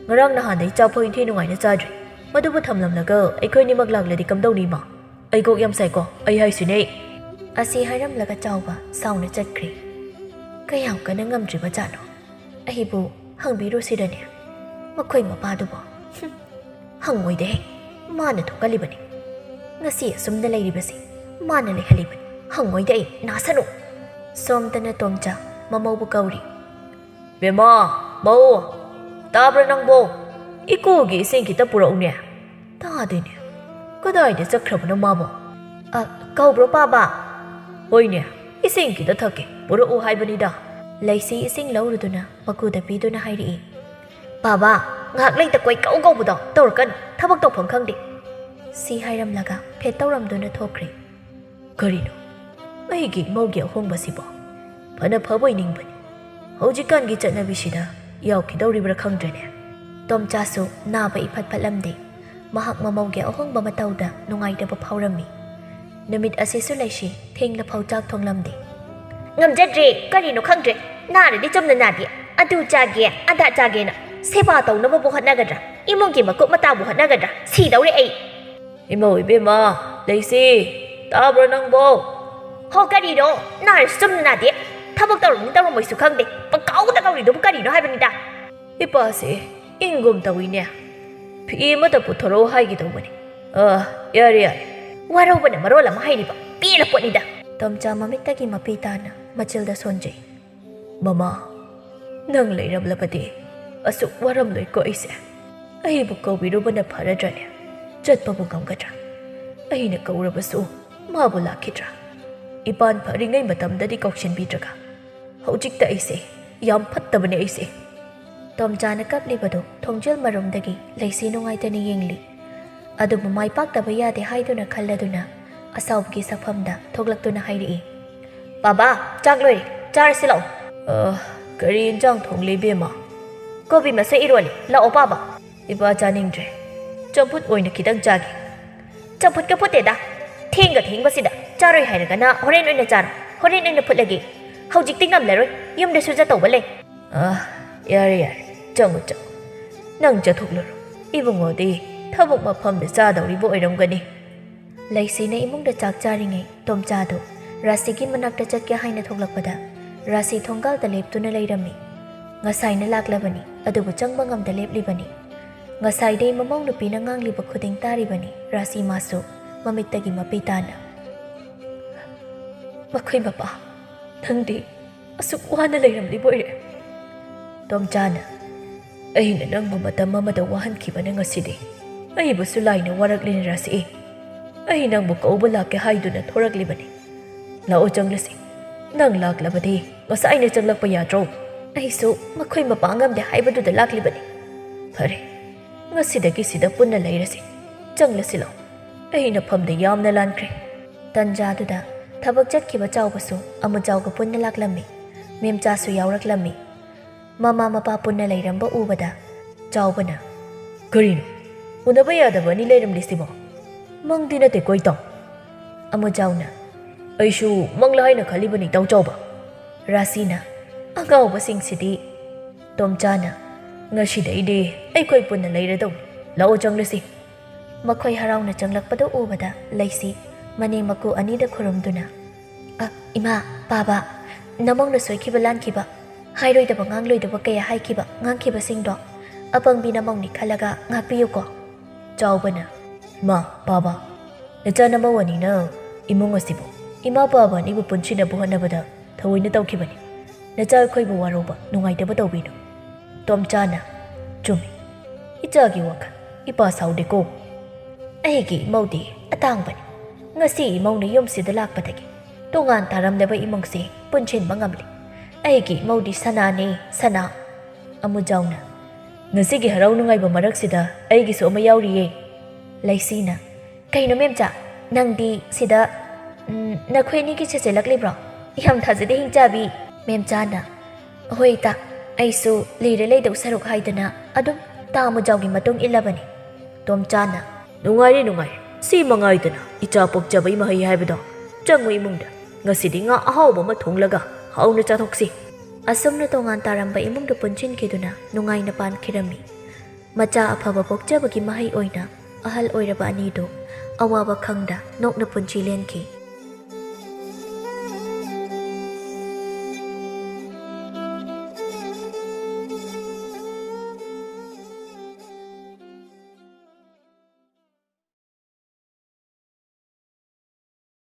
ꯉꯔꯥꯡ ꯅꯍꯥꯟꯗꯩ ꯆꯥꯛꯐꯥꯎ ꯏꯟꯊꯤ ꯅꯨꯡꯉꯥꯏꯅ ꯆꯥꯗ꯭ꯔꯤ꯫ ꯃꯗꯨꯕꯨ ꯊꯝꯂꯝꯂꯒ ꯑꯩꯈꯣꯏꯅꯤꯃꯛ ꯂꯥꯛꯂꯗꯤ ꯀꯝꯗꯧꯅꯤ ꯏꯃꯥ? ꯑꯩ ꯀꯣꯛ ꯌꯥꯝ ꯁꯥꯏꯀꯣ, ꯑꯩ ꯍꯥꯏꯁꯤꯅꯦ꯫" ꯑꯁꯤ ꯍꯥꯏꯔꯝꯂꯒ ꯆꯥꯎꯕ ꯁꯥꯎꯅ ꯆꯠꯈ꯭ꯔꯦ꯫ ꯀꯌꯥꯝ ꯀꯟꯅ ꯉꯝꯗ꯭ꯔꯤꯕ ꯖꯥꯠꯅꯣ? ꯑꯩꯕꯨ ꯍꯪꯕꯤꯔꯨꯁꯤꯔꯅꯦ? ꯃꯈꯣꯏ ꯃꯄꯥꯗꯨꯕꯨ꯫ ꯍꯨꯝ, ꯍꯪꯉꯣꯏꯗꯦꯍꯦ꯫ ꯃꯥꯅ ꯊꯣꯛꯍꯜꯂꯤꯕꯅꯤ꯫ ꯉꯁꯤ ꯑꯁꯨꯝꯅ ꯂꯩꯔꯤꯕꯁꯤ ꯃꯥꯅ ꯂꯩꯍꯜꯂꯤꯕꯅꯤ꯫ ꯍꯪꯉꯣꯏꯗꯦ ꯑꯩ, ꯅꯥꯁꯅꯨ꯫ ꯁꯣꯝꯗꯅ ꯇꯣꯝꯆꯥ ꯃꯃꯧꯕꯨ ꯀꯧꯔꯤ꯫ "ꯕꯦꯝꯃ, ꯃꯧ, ꯇꯥꯕ꯭ꯔꯥ ꯅꯪꯕꯣ? ꯏꯀꯣꯒꯤ ꯏꯁꯤꯡ ꯈꯤꯇ ꯄꯨꯔꯛꯎꯅꯦ꯫ ꯇꯥꯗꯦꯅꯦ꯫ ꯀꯗꯥꯏꯗ ꯆꯠꯈ꯭ꯔꯕꯅꯣ ꯃꯥꯕꯣ?" "ꯑ, ꯀꯧꯕ꯭ꯔꯣ ꯄꯥꯕ?" "ꯍꯣꯏꯅꯦ, ꯏꯁꯤꯡ ꯈꯤꯇ ꯊꯛꯀꯦ, ꯄꯨꯔꯛꯎ ꯍꯥꯏꯕꯅꯤꯗ꯫" ꯂꯩꯁꯤ ꯏꯁꯤꯡ ꯂꯧꯔꯨꯗꯨꯅ ꯃꯀꯨꯗ ꯄꯤꯗꯨꯅ ꯍꯥꯏꯔꯛꯏ꯫ "ꯄꯥꯕ, ꯉꯥꯏꯍꯥꯛ ꯂꯩꯇ ꯀꯣꯏ ꯀꯧ ꯀꯧꯕꯗꯣ ꯇꯧꯔꯛꯀꯅꯨ, ꯊꯕꯛ ꯇꯧꯐꯝ ꯈꯪꯗꯦ꯫" ꯁꯤ ꯍꯥꯏꯔꯝꯂꯒ ꯐꯦꯠ ꯇꯧꯔꯝꯗꯨꯅ ꯊꯣꯛꯈ꯭ꯔꯦ꯫ "ꯀꯔꯤꯅꯣ ꯑꯩꯒꯤ ꯏꯃꯧꯒꯤ ꯑꯍꯣꯡꯕꯁꯤꯕꯣ? ꯐꯅ ꯐꯕ ꯑꯣꯏꯅꯤꯡꯕꯅꯤ꯫ ꯍꯧꯖꯤꯛꯀꯥꯟꯒꯤ ꯆꯠꯅꯕꯤꯁꯤꯗ ꯌꯥꯎꯈꯤꯗꯧꯔꯤꯕ꯭ꯔꯥ ꯈꯪꯗ꯭ꯔꯦꯅꯦ꯫" ꯇꯣꯝꯆꯥꯁꯨ ꯅꯥꯕ ꯏꯐꯠ ꯐꯠꯂꯝꯗꯦ꯫ ꯃꯍꯥꯛ ꯃꯃꯧꯒꯤ ꯑꯍꯣꯡꯕ ꯃꯇꯧꯗ ꯅꯨꯡꯉꯥꯏꯇꯕ ꯐꯥꯎꯔꯝꯃꯤ꯫ ꯅꯨꯃꯤꯠ ꯑꯁꯤꯁꯨ ꯂꯩꯁꯤ ꯊꯦꯡꯂꯐꯥꯎ ꯆꯥꯛ ꯊꯣꯡꯂꯝꯗꯦ꯫ "ꯉꯝꯖꯗ꯭ꯔꯦ, ꯀꯔꯤꯅꯣ ꯈꯪꯗ꯭ꯔꯦ꯫ ꯅꯥꯔꯗꯤ ꯆꯨꯝꯅ ꯅꯥꯗꯦ, ꯑꯗꯨ ꯆꯥꯒꯦ ꯑꯗꯥ ꯆꯥꯒꯦꯅ ꯁꯦꯕꯥ ꯇꯧꯅꯕꯕꯨ ꯍꯣꯠꯅꯒꯗ꯭ꯔꯥ? ꯏꯃꯨꯡꯒꯤ ꯃꯀꯨꯞ ꯃꯇꯥꯕꯨ ꯍꯣꯠꯅꯒꯗ꯭ꯔꯥ? ꯁꯤꯗꯧꯔꯦ ꯑꯩ꯫" "ꯏꯃꯧ ꯏꯕꯦꯝꯃ, ꯂꯩꯁꯤ, ꯇꯥꯕ꯭ꯔꯣ ꯅꯪꯕꯣ?" "ꯍꯣ, ꯀꯔꯤꯅꯣ? ꯅꯥꯔꯁꯨ ꯆꯨꯝꯅ ꯅꯥꯗꯦ꯫ ꯊꯕꯛ ꯇꯧꯔꯝꯅꯤ ꯇꯧꯔꯝꯃꯣꯏꯁꯨ ꯈꯪꯗꯦ꯫ ꯄꯪꯀꯧꯗ ꯀꯧꯔꯤꯗꯨꯕꯨ ꯀꯔꯤꯅꯣ ꯍꯥꯏꯕꯅꯤꯗ꯫" "ꯏꯄꯥꯁꯦ ꯏꯪꯒꯨꯝ ꯇꯧꯏꯅꯦ꯫ ꯐꯤ ꯑꯃꯇ ꯄꯨꯊꯣꯔꯛꯑꯣ ꯍꯥꯏꯒꯦ ꯇꯧꯕꯅꯦ꯫ ꯑ, ꯌꯥꯔꯦ, ꯌꯥꯔꯦ꯫ ꯋꯥꯔꯧꯕꯅ ꯃꯔꯣꯜ ꯑꯃ ꯍꯩꯔꯤꯕ꯫ ꯄꯦꯜꯂ ꯄꯣꯠꯅꯤꯗ꯫" ꯇꯣꯝꯆꯥ ꯃꯃꯤꯠꯇꯒꯤ ꯃꯄꯤ ꯇꯥꯅ ꯃꯆꯤꯜꯗ ꯁꯣꯟꯖꯩ꯫ "ꯃꯃꯥ, ꯅꯪ ꯂꯩꯔꯝꯂꯕꯗꯤ ꯑꯁꯨꯛ ꯋꯥꯔꯝꯂꯣꯏꯀꯣ ꯑꯩꯁꯦ꯫ ꯑꯩꯕꯨ ꯀꯧꯕꯤꯔꯨꯕꯅ ꯐꯔꯗ꯭ꯔꯅꯦ? ꯆꯠꯄꯕꯨ ꯉꯝꯒꯗ꯭ꯔꯥ? ꯑꯩꯅ ꯀꯧꯔꯕꯁꯨ ꯃꯥꯕꯨ ꯂꯥꯛꯈꯤꯗ꯭ꯔꯥ? ꯏꯄꯥꯟ ꯐꯔꯤꯉꯩ ꯃꯇꯝꯗꯗꯤ ꯀꯧꯁꯤꯟꯕꯤꯗ꯭ꯔꯒ ꯍꯧꯖꯤꯛꯇ ꯑꯩꯁꯦ ꯌꯥꯝ ꯐꯠꯇꯕꯅꯦ ꯑꯩꯁꯦ꯫" ꯇꯣꯝꯆꯥꯅ ꯀꯞꯂꯤꯕꯗꯨ ꯊꯣꯡꯖꯤꯜ ꯃꯔꯨꯝꯗꯒꯤ ꯂꯩꯁꯤ ꯅꯨꯡꯉꯥꯏꯇꯅ ꯌꯦꯡꯂꯤ꯫ ꯑꯗꯨꯕꯨ ꯃꯥꯏ ꯄꯥꯛꯇꯕ ꯌꯥꯗꯦ ꯍꯥꯏꯗꯨꯅ ꯈꯜꯂꯗꯨꯅ ꯑꯁꯥꯎꯕꯒꯤ ꯁꯛꯐꯝꯗ ꯊꯣꯛꯂꯛꯇꯨꯅ ꯍꯥꯏꯔꯛꯏ, "ꯄꯥꯕ, ꯆꯥꯛ ꯂꯣꯏꯔꯦ, ꯆꯥꯔꯁꯤ ꯂꯥꯛꯑꯣ꯫" "ꯑ, ꯀꯔꯤ ꯏꯟꯖꯥꯡ ꯊꯣꯡꯂꯤ ꯏꯕꯦꯝꯃ?" "ꯀꯣꯕꯤ ꯃꯁꯣꯏ ꯏꯔꯣꯜꯂꯤ, ꯂꯥꯛꯑꯣ ꯄꯥꯕ꯫" "ꯏꯄꯥ ꯆꯥꯅꯤꯡꯗ꯭ꯔꯦ, ꯆꯝꯐꯨꯠ ꯑꯣꯏꯅ ꯈꯤꯇꯪ ꯆꯥꯒꯦ꯫" "ꯆꯝꯐꯨꯠꯀ ꯐꯨꯠꯇꯦꯗ, ꯊꯦꯡꯒ ꯊꯦꯡꯕꯁꯤꯗ ꯆꯥꯔꯣꯏ ꯍꯥꯏꯔꯒꯅ ꯍꯣꯔꯦꯟ ꯑꯣꯏꯅ ꯆꯥꯔꯣ, ꯍꯣꯔꯦꯟ ꯑꯣꯏꯅ ꯐꯨꯠꯂꯒꯦ, ꯍꯧꯖꯤꯛꯇꯤ ꯉꯝꯂꯔꯣꯏ, ꯌꯨꯝꯗꯁꯨ ꯆꯠꯇꯧꯕ ꯂꯩ꯫" "ꯑ, ꯌꯥꯔꯦ ꯌꯥꯔꯦ, ꯆꯪꯉꯨ ꯆꯪꯉꯨ, ꯅꯪ ꯆꯠꯊꯣꯛꯂꯨꯔꯣ, ꯏꯕꯨꯡꯉꯣꯗꯤ ꯊꯕꯛ ꯃꯐꯝꯗ ꯆꯥꯗꯧꯔꯤꯕ ꯑꯣꯏꯔꯝꯒꯅꯤ꯫" ꯂꯩꯁꯤꯅ ꯏꯃꯨꯡꯗ ꯆꯥꯛ ꯆꯥꯔꯤꯉꯩ ꯇꯣꯝꯆꯥꯗꯨ ꯔꯥꯁꯤꯒꯤ ꯃꯅꯥꯛꯇ ꯆꯠꯀꯦ ꯍꯥꯏꯅ ꯊꯣꯛꯂꯛꯄꯗ ꯔꯥꯁꯤ ꯊꯣꯡꯒꯥꯜꯗ ꯂꯦꯞꯇꯨꯅ ꯂꯩꯔꯝꯃꯤ꯫ ꯉꯁꯥꯏꯅ ꯂꯥꯛꯂꯕꯅꯤ, ꯑꯗꯨꯕꯨ ꯆꯪꯕ ꯉꯝꯗ ꯂꯦꯞꯂꯤꯕꯅꯤ꯫ ꯉꯁꯥꯏꯗꯩ ꯃꯃꯧ ꯅꯨꯄꯤꯅ ꯉꯥꯡꯂꯤꯕ ꯈꯨꯗꯤꯡ ꯇꯥꯔꯤꯕꯅꯤ ꯔꯥꯁꯤ ꯃꯥꯁꯨ ꯃꯃꯤꯠꯇꯒꯤ ꯃꯄꯤ ꯇꯥꯅ꯫ "ꯃꯈꯣꯏ ꯃꯄꯥ, ꯅꯪꯗꯤ ꯑꯁꯨꯛ ꯋꯥꯅ ꯂꯩꯔꯝꯂꯤꯕ ꯑꯣꯏꯔꯦ꯫ ꯇꯣꯝꯆꯥꯅ, "ꯑꯩꯅ ꯅꯪꯕꯨ ꯃꯇꯝ ꯑꯃꯗ ꯋꯥꯍꯟꯈꯤꯕꯅ ꯉꯁꯤꯗꯤ ꯑꯩꯕꯨꯁꯨ ꯂꯥꯏꯅ ꯋꯥꯔꯛꯂꯦꯅꯦ ꯔꯥꯁꯤ꯫ ꯑꯩ ꯅꯪꯕꯨ ꯀꯧꯕ ꯂꯥꯛꯀꯦ ꯍꯥꯏꯗꯨꯅ ꯊꯣꯔꯛꯂꯤꯕꯅꯤ꯫ ꯂꯥꯛꯑꯣ ꯆꯪꯂꯁꯤ꯫ ꯅꯪ ꯂꯥꯛꯂꯕꯗꯤ ꯉꯁꯥꯏꯅ ꯆꯪꯂꯛꯄ ꯌꯥꯗ꯭ꯔꯣ?" "ꯑꯩꯁꯨ ꯃꯈꯣꯏ ꯃꯄꯥ ꯉꯝꯗꯦ ꯍꯥꯏꯕꯗꯨꯗ ꯂꯥꯛꯂꯤꯕꯅꯤ꯫ ꯐꯔꯦ, ꯉꯁꯤꯗꯒꯤ ꯁꯤꯗ ꯄꯨꯟꯅ ꯂꯩꯔꯁꯤ꯫ ꯆꯪꯂꯁꯤ ꯂꯥꯛꯑꯣ꯫ ꯑꯩ ꯅꯐꯝꯗ ꯌꯥꯝꯅ ꯂꯥꯟꯈ꯭ꯔꯦ꯫" ꯇꯟꯖꯥꯗꯨꯗ ꯊꯕꯛ ꯆꯠꯈꯤꯕ ꯆꯥꯎꯕꯁꯨ ꯑꯃꯨꯖꯥꯎꯒ ꯄꯨꯟꯅ ꯂꯥꯛꯂꯝꯃꯤ꯫ ꯃꯦꯝꯆꯥꯁꯨ ꯌꯥꯎꯔꯛꯂꯝꯃꯤ꯫ ꯃꯃꯥ ꯃꯄꯥ ꯄꯨꯟꯅ ꯂꯩꯔꯝꯕ ꯎꯕꯗ ꯆꯥꯎꯕꯅ, "ꯀꯔꯤꯅꯣ? ꯎꯅꯕ ꯌꯥꯗꯕ ꯑꯅꯤ ꯂꯩꯔꯝꯂꯤꯁꯤꯕꯣ? ꯃꯪꯗꯤ ꯅꯠꯇꯦꯀꯣ ꯏꯇꯥꯎ?" ꯑꯃꯨꯖꯥꯎꯅ, "ꯑꯩꯁꯨ ꯃꯪꯂꯥ ꯍꯥꯏꯅ ꯈꯜꯂꯤꯕꯅꯤ ꯏꯇꯥꯎ ꯆꯥꯎꯕ꯫" ꯔꯥꯁꯤꯅ, "ꯑꯉꯥꯎꯕꯁꯤꯡꯁꯤꯗꯤ꯫" ꯇꯣꯝꯆꯥꯅ, "ꯉꯁꯤꯗꯩꯗꯤ ꯑꯩꯈꯣꯏ ꯄꯨꯟꯅ ꯂꯩꯔꯗꯧꯅꯤ꯫ ꯂꯥꯛꯑꯣ ꯆꯪꯂꯁꯤ꯫" ꯃꯈꯣꯏ ꯍꯔꯥꯎꯅ ꯆꯪꯂꯛꯄꯗꯨ ꯎꯕꯗ ꯂꯩꯁꯤ ꯃꯅꯦꯝ ꯃꯀꯨ ꯑꯅꯤꯗ ꯈꯨꯔꯨꯝꯗꯨꯅ, "ꯑ, ꯏꯃꯥ, ꯄꯥꯕ, ꯅꯃꯧꯅ ꯁꯣꯏꯈꯤꯕ ꯂꯥꯟꯈꯤꯕ, ꯍꯥꯏꯔꯣꯏꯗꯕ ꯉꯥꯡꯂꯣꯏꯗꯕ ꯀꯌꯥ ꯍꯥꯏꯈꯤꯕ ꯉꯥꯡꯈꯤꯕꯁꯤꯡꯗꯣ ꯑꯄꯪꯕꯤ ꯅꯃꯧꯅꯤ ꯈꯜꯂꯒ ꯉꯥꯛꯄꯤꯌꯨꯀꯣ꯫" ꯆꯥꯎꯕꯅ, "ꯏꯃꯥ, ꯄꯥꯕ, ꯅꯆꯥ ꯅꯃꯧ ꯑꯅꯤꯅ ꯏꯃꯨꯡ ꯑꯁꯤꯕꯨ ꯏꯃꯥ ꯄꯥꯕ ꯑꯅꯤꯕꯨ ꯄꯨꯟꯁꯤꯟꯅꯕ ꯍꯣꯠꯅꯕꯗ ꯊꯑꯣꯏꯅ ꯇꯧꯈꯤꯕꯅꯤ꯫ ꯅꯆꯥ ꯑꯩꯈꯣꯏꯕꯨ ꯋꯥꯔꯧꯕ, ꯅꯨꯡꯉꯥꯏꯇꯕ ꯇꯧꯕꯤꯅꯨ꯫" ꯇꯣꯝꯆꯥꯅ, "ꯆꯨꯝꯃꯤ꯫ ꯏꯆꯥꯒꯤ ꯋꯥꯈꯜ ꯏꯄꯥ ꯁꯥꯎꯗꯦꯀꯣ꯫ ꯑꯩꯒꯤ ꯏꯃꯧꯗꯤ ꯑꯇꯥꯡꯕꯅꯤ꯫ ꯉꯁꯤ ꯏꯃꯧꯅ ꯌꯨꯝꯁꯤꯗ ꯂꯥꯛꯄꯗꯒꯤ ꯇꯣꯉꯥꯟ ꯇꯥꯔꯝꯂꯕ ꯏꯃꯨꯡꯁꯤ ꯄꯨꯟꯁꯤꯟꯕ ꯉꯝꯂꯤ꯫ ꯑꯩꯒꯤ ꯏꯃꯧꯗꯤ ꯁꯅꯥꯅꯦ, ꯁꯅꯥ꯫" ꯑꯃꯨꯖꯥꯎꯅ, "ꯉꯁꯤꯒꯤ ꯍꯔꯥꯎ ꯅꯨꯡꯉꯥꯏꯕ ꯃꯔꯛꯁꯤꯗ ꯑꯩꯒꯤꯁꯨ ꯑꯃ ꯌꯥꯎꯔꯤꯌꯦ꯫" ꯂꯩꯁꯤꯅ, "ꯀꯩꯅꯣ ꯃꯦꯝꯆꯥ, ꯅꯪꯗꯤ ꯁꯤꯗ, ꯎꯝ, ꯅꯈꯣꯏ ꯑꯅꯤꯒꯤ ꯁꯦꯠꯆꯜꯂꯛꯂꯤꯕ꯭ꯔꯣ? ꯌꯥꯝ ꯊꯥꯖꯗꯦ ꯍꯤꯡꯆꯥꯕꯤ꯫" ꯃꯦꯝꯆꯥꯅ, "ꯍꯣꯏ ꯏꯇꯥ, ꯑꯩꯁꯨ ꯂꯩꯔ ꯂꯩꯗꯧ ꯁꯔꯨꯛ ꯍꯥꯏꯗꯅ ꯑꯗꯨꯝ ꯇꯥ ꯑꯃꯨꯖꯥꯎꯒꯤ ꯃꯇꯨꯡ ꯏꯜꯂꯕꯅꯤ꯫" ꯇꯣꯝꯆꯥꯅ, "ꯅꯨꯡꯉꯥꯏꯔꯦ, ꯅꯨꯡꯉꯥꯏꯔꯦ꯫ ꯁꯤ ꯃꯉꯥꯏꯗꯅ ꯏꯆꯥ ꯄꯣꯛꯆꯕꯒꯤ ꯃꯍꯩ ꯍꯥꯏꯕꯗꯣ꯫ ꯆꯪꯉꯨ ꯏꯃꯨꯡꯗ꯫ ꯉꯁꯤꯗꯤ ꯉꯥ ꯑꯍꯥꯎꯕ ꯑꯃ ꯊꯣꯡꯂꯒ ꯍꯥꯎꯅ ꯆꯥꯊꯣꯛꯁꯤ꯫" ꯑꯁꯨꯝꯅ ꯇꯣꯉꯥꯟ ꯇꯥꯔꯝꯕ ꯏꯃꯨꯡꯗꯨ ꯄꯨꯟꯁꯤꯟꯈꯤꯗꯨꯅ ꯅꯨꯡꯉꯥꯏꯅ ꯄꯥꯟꯈꯤꯔꯝꯃꯤ꯫ ꯃꯆꯥ ꯑꯐꯕ ꯄꯣꯛꯆꯕꯒꯤ ꯃꯍꯩ ꯑꯣꯏꯅ ꯑꯍꯜ ꯑꯣꯏꯔꯕ ꯑꯅꯤꯗꯨ ꯑꯋꯥꯕ ꯈꯪꯗ ꯅꯣꯛꯅ ꯄꯨꯟꯁꯤ ꯂꯦꯟꯈꯤ꯫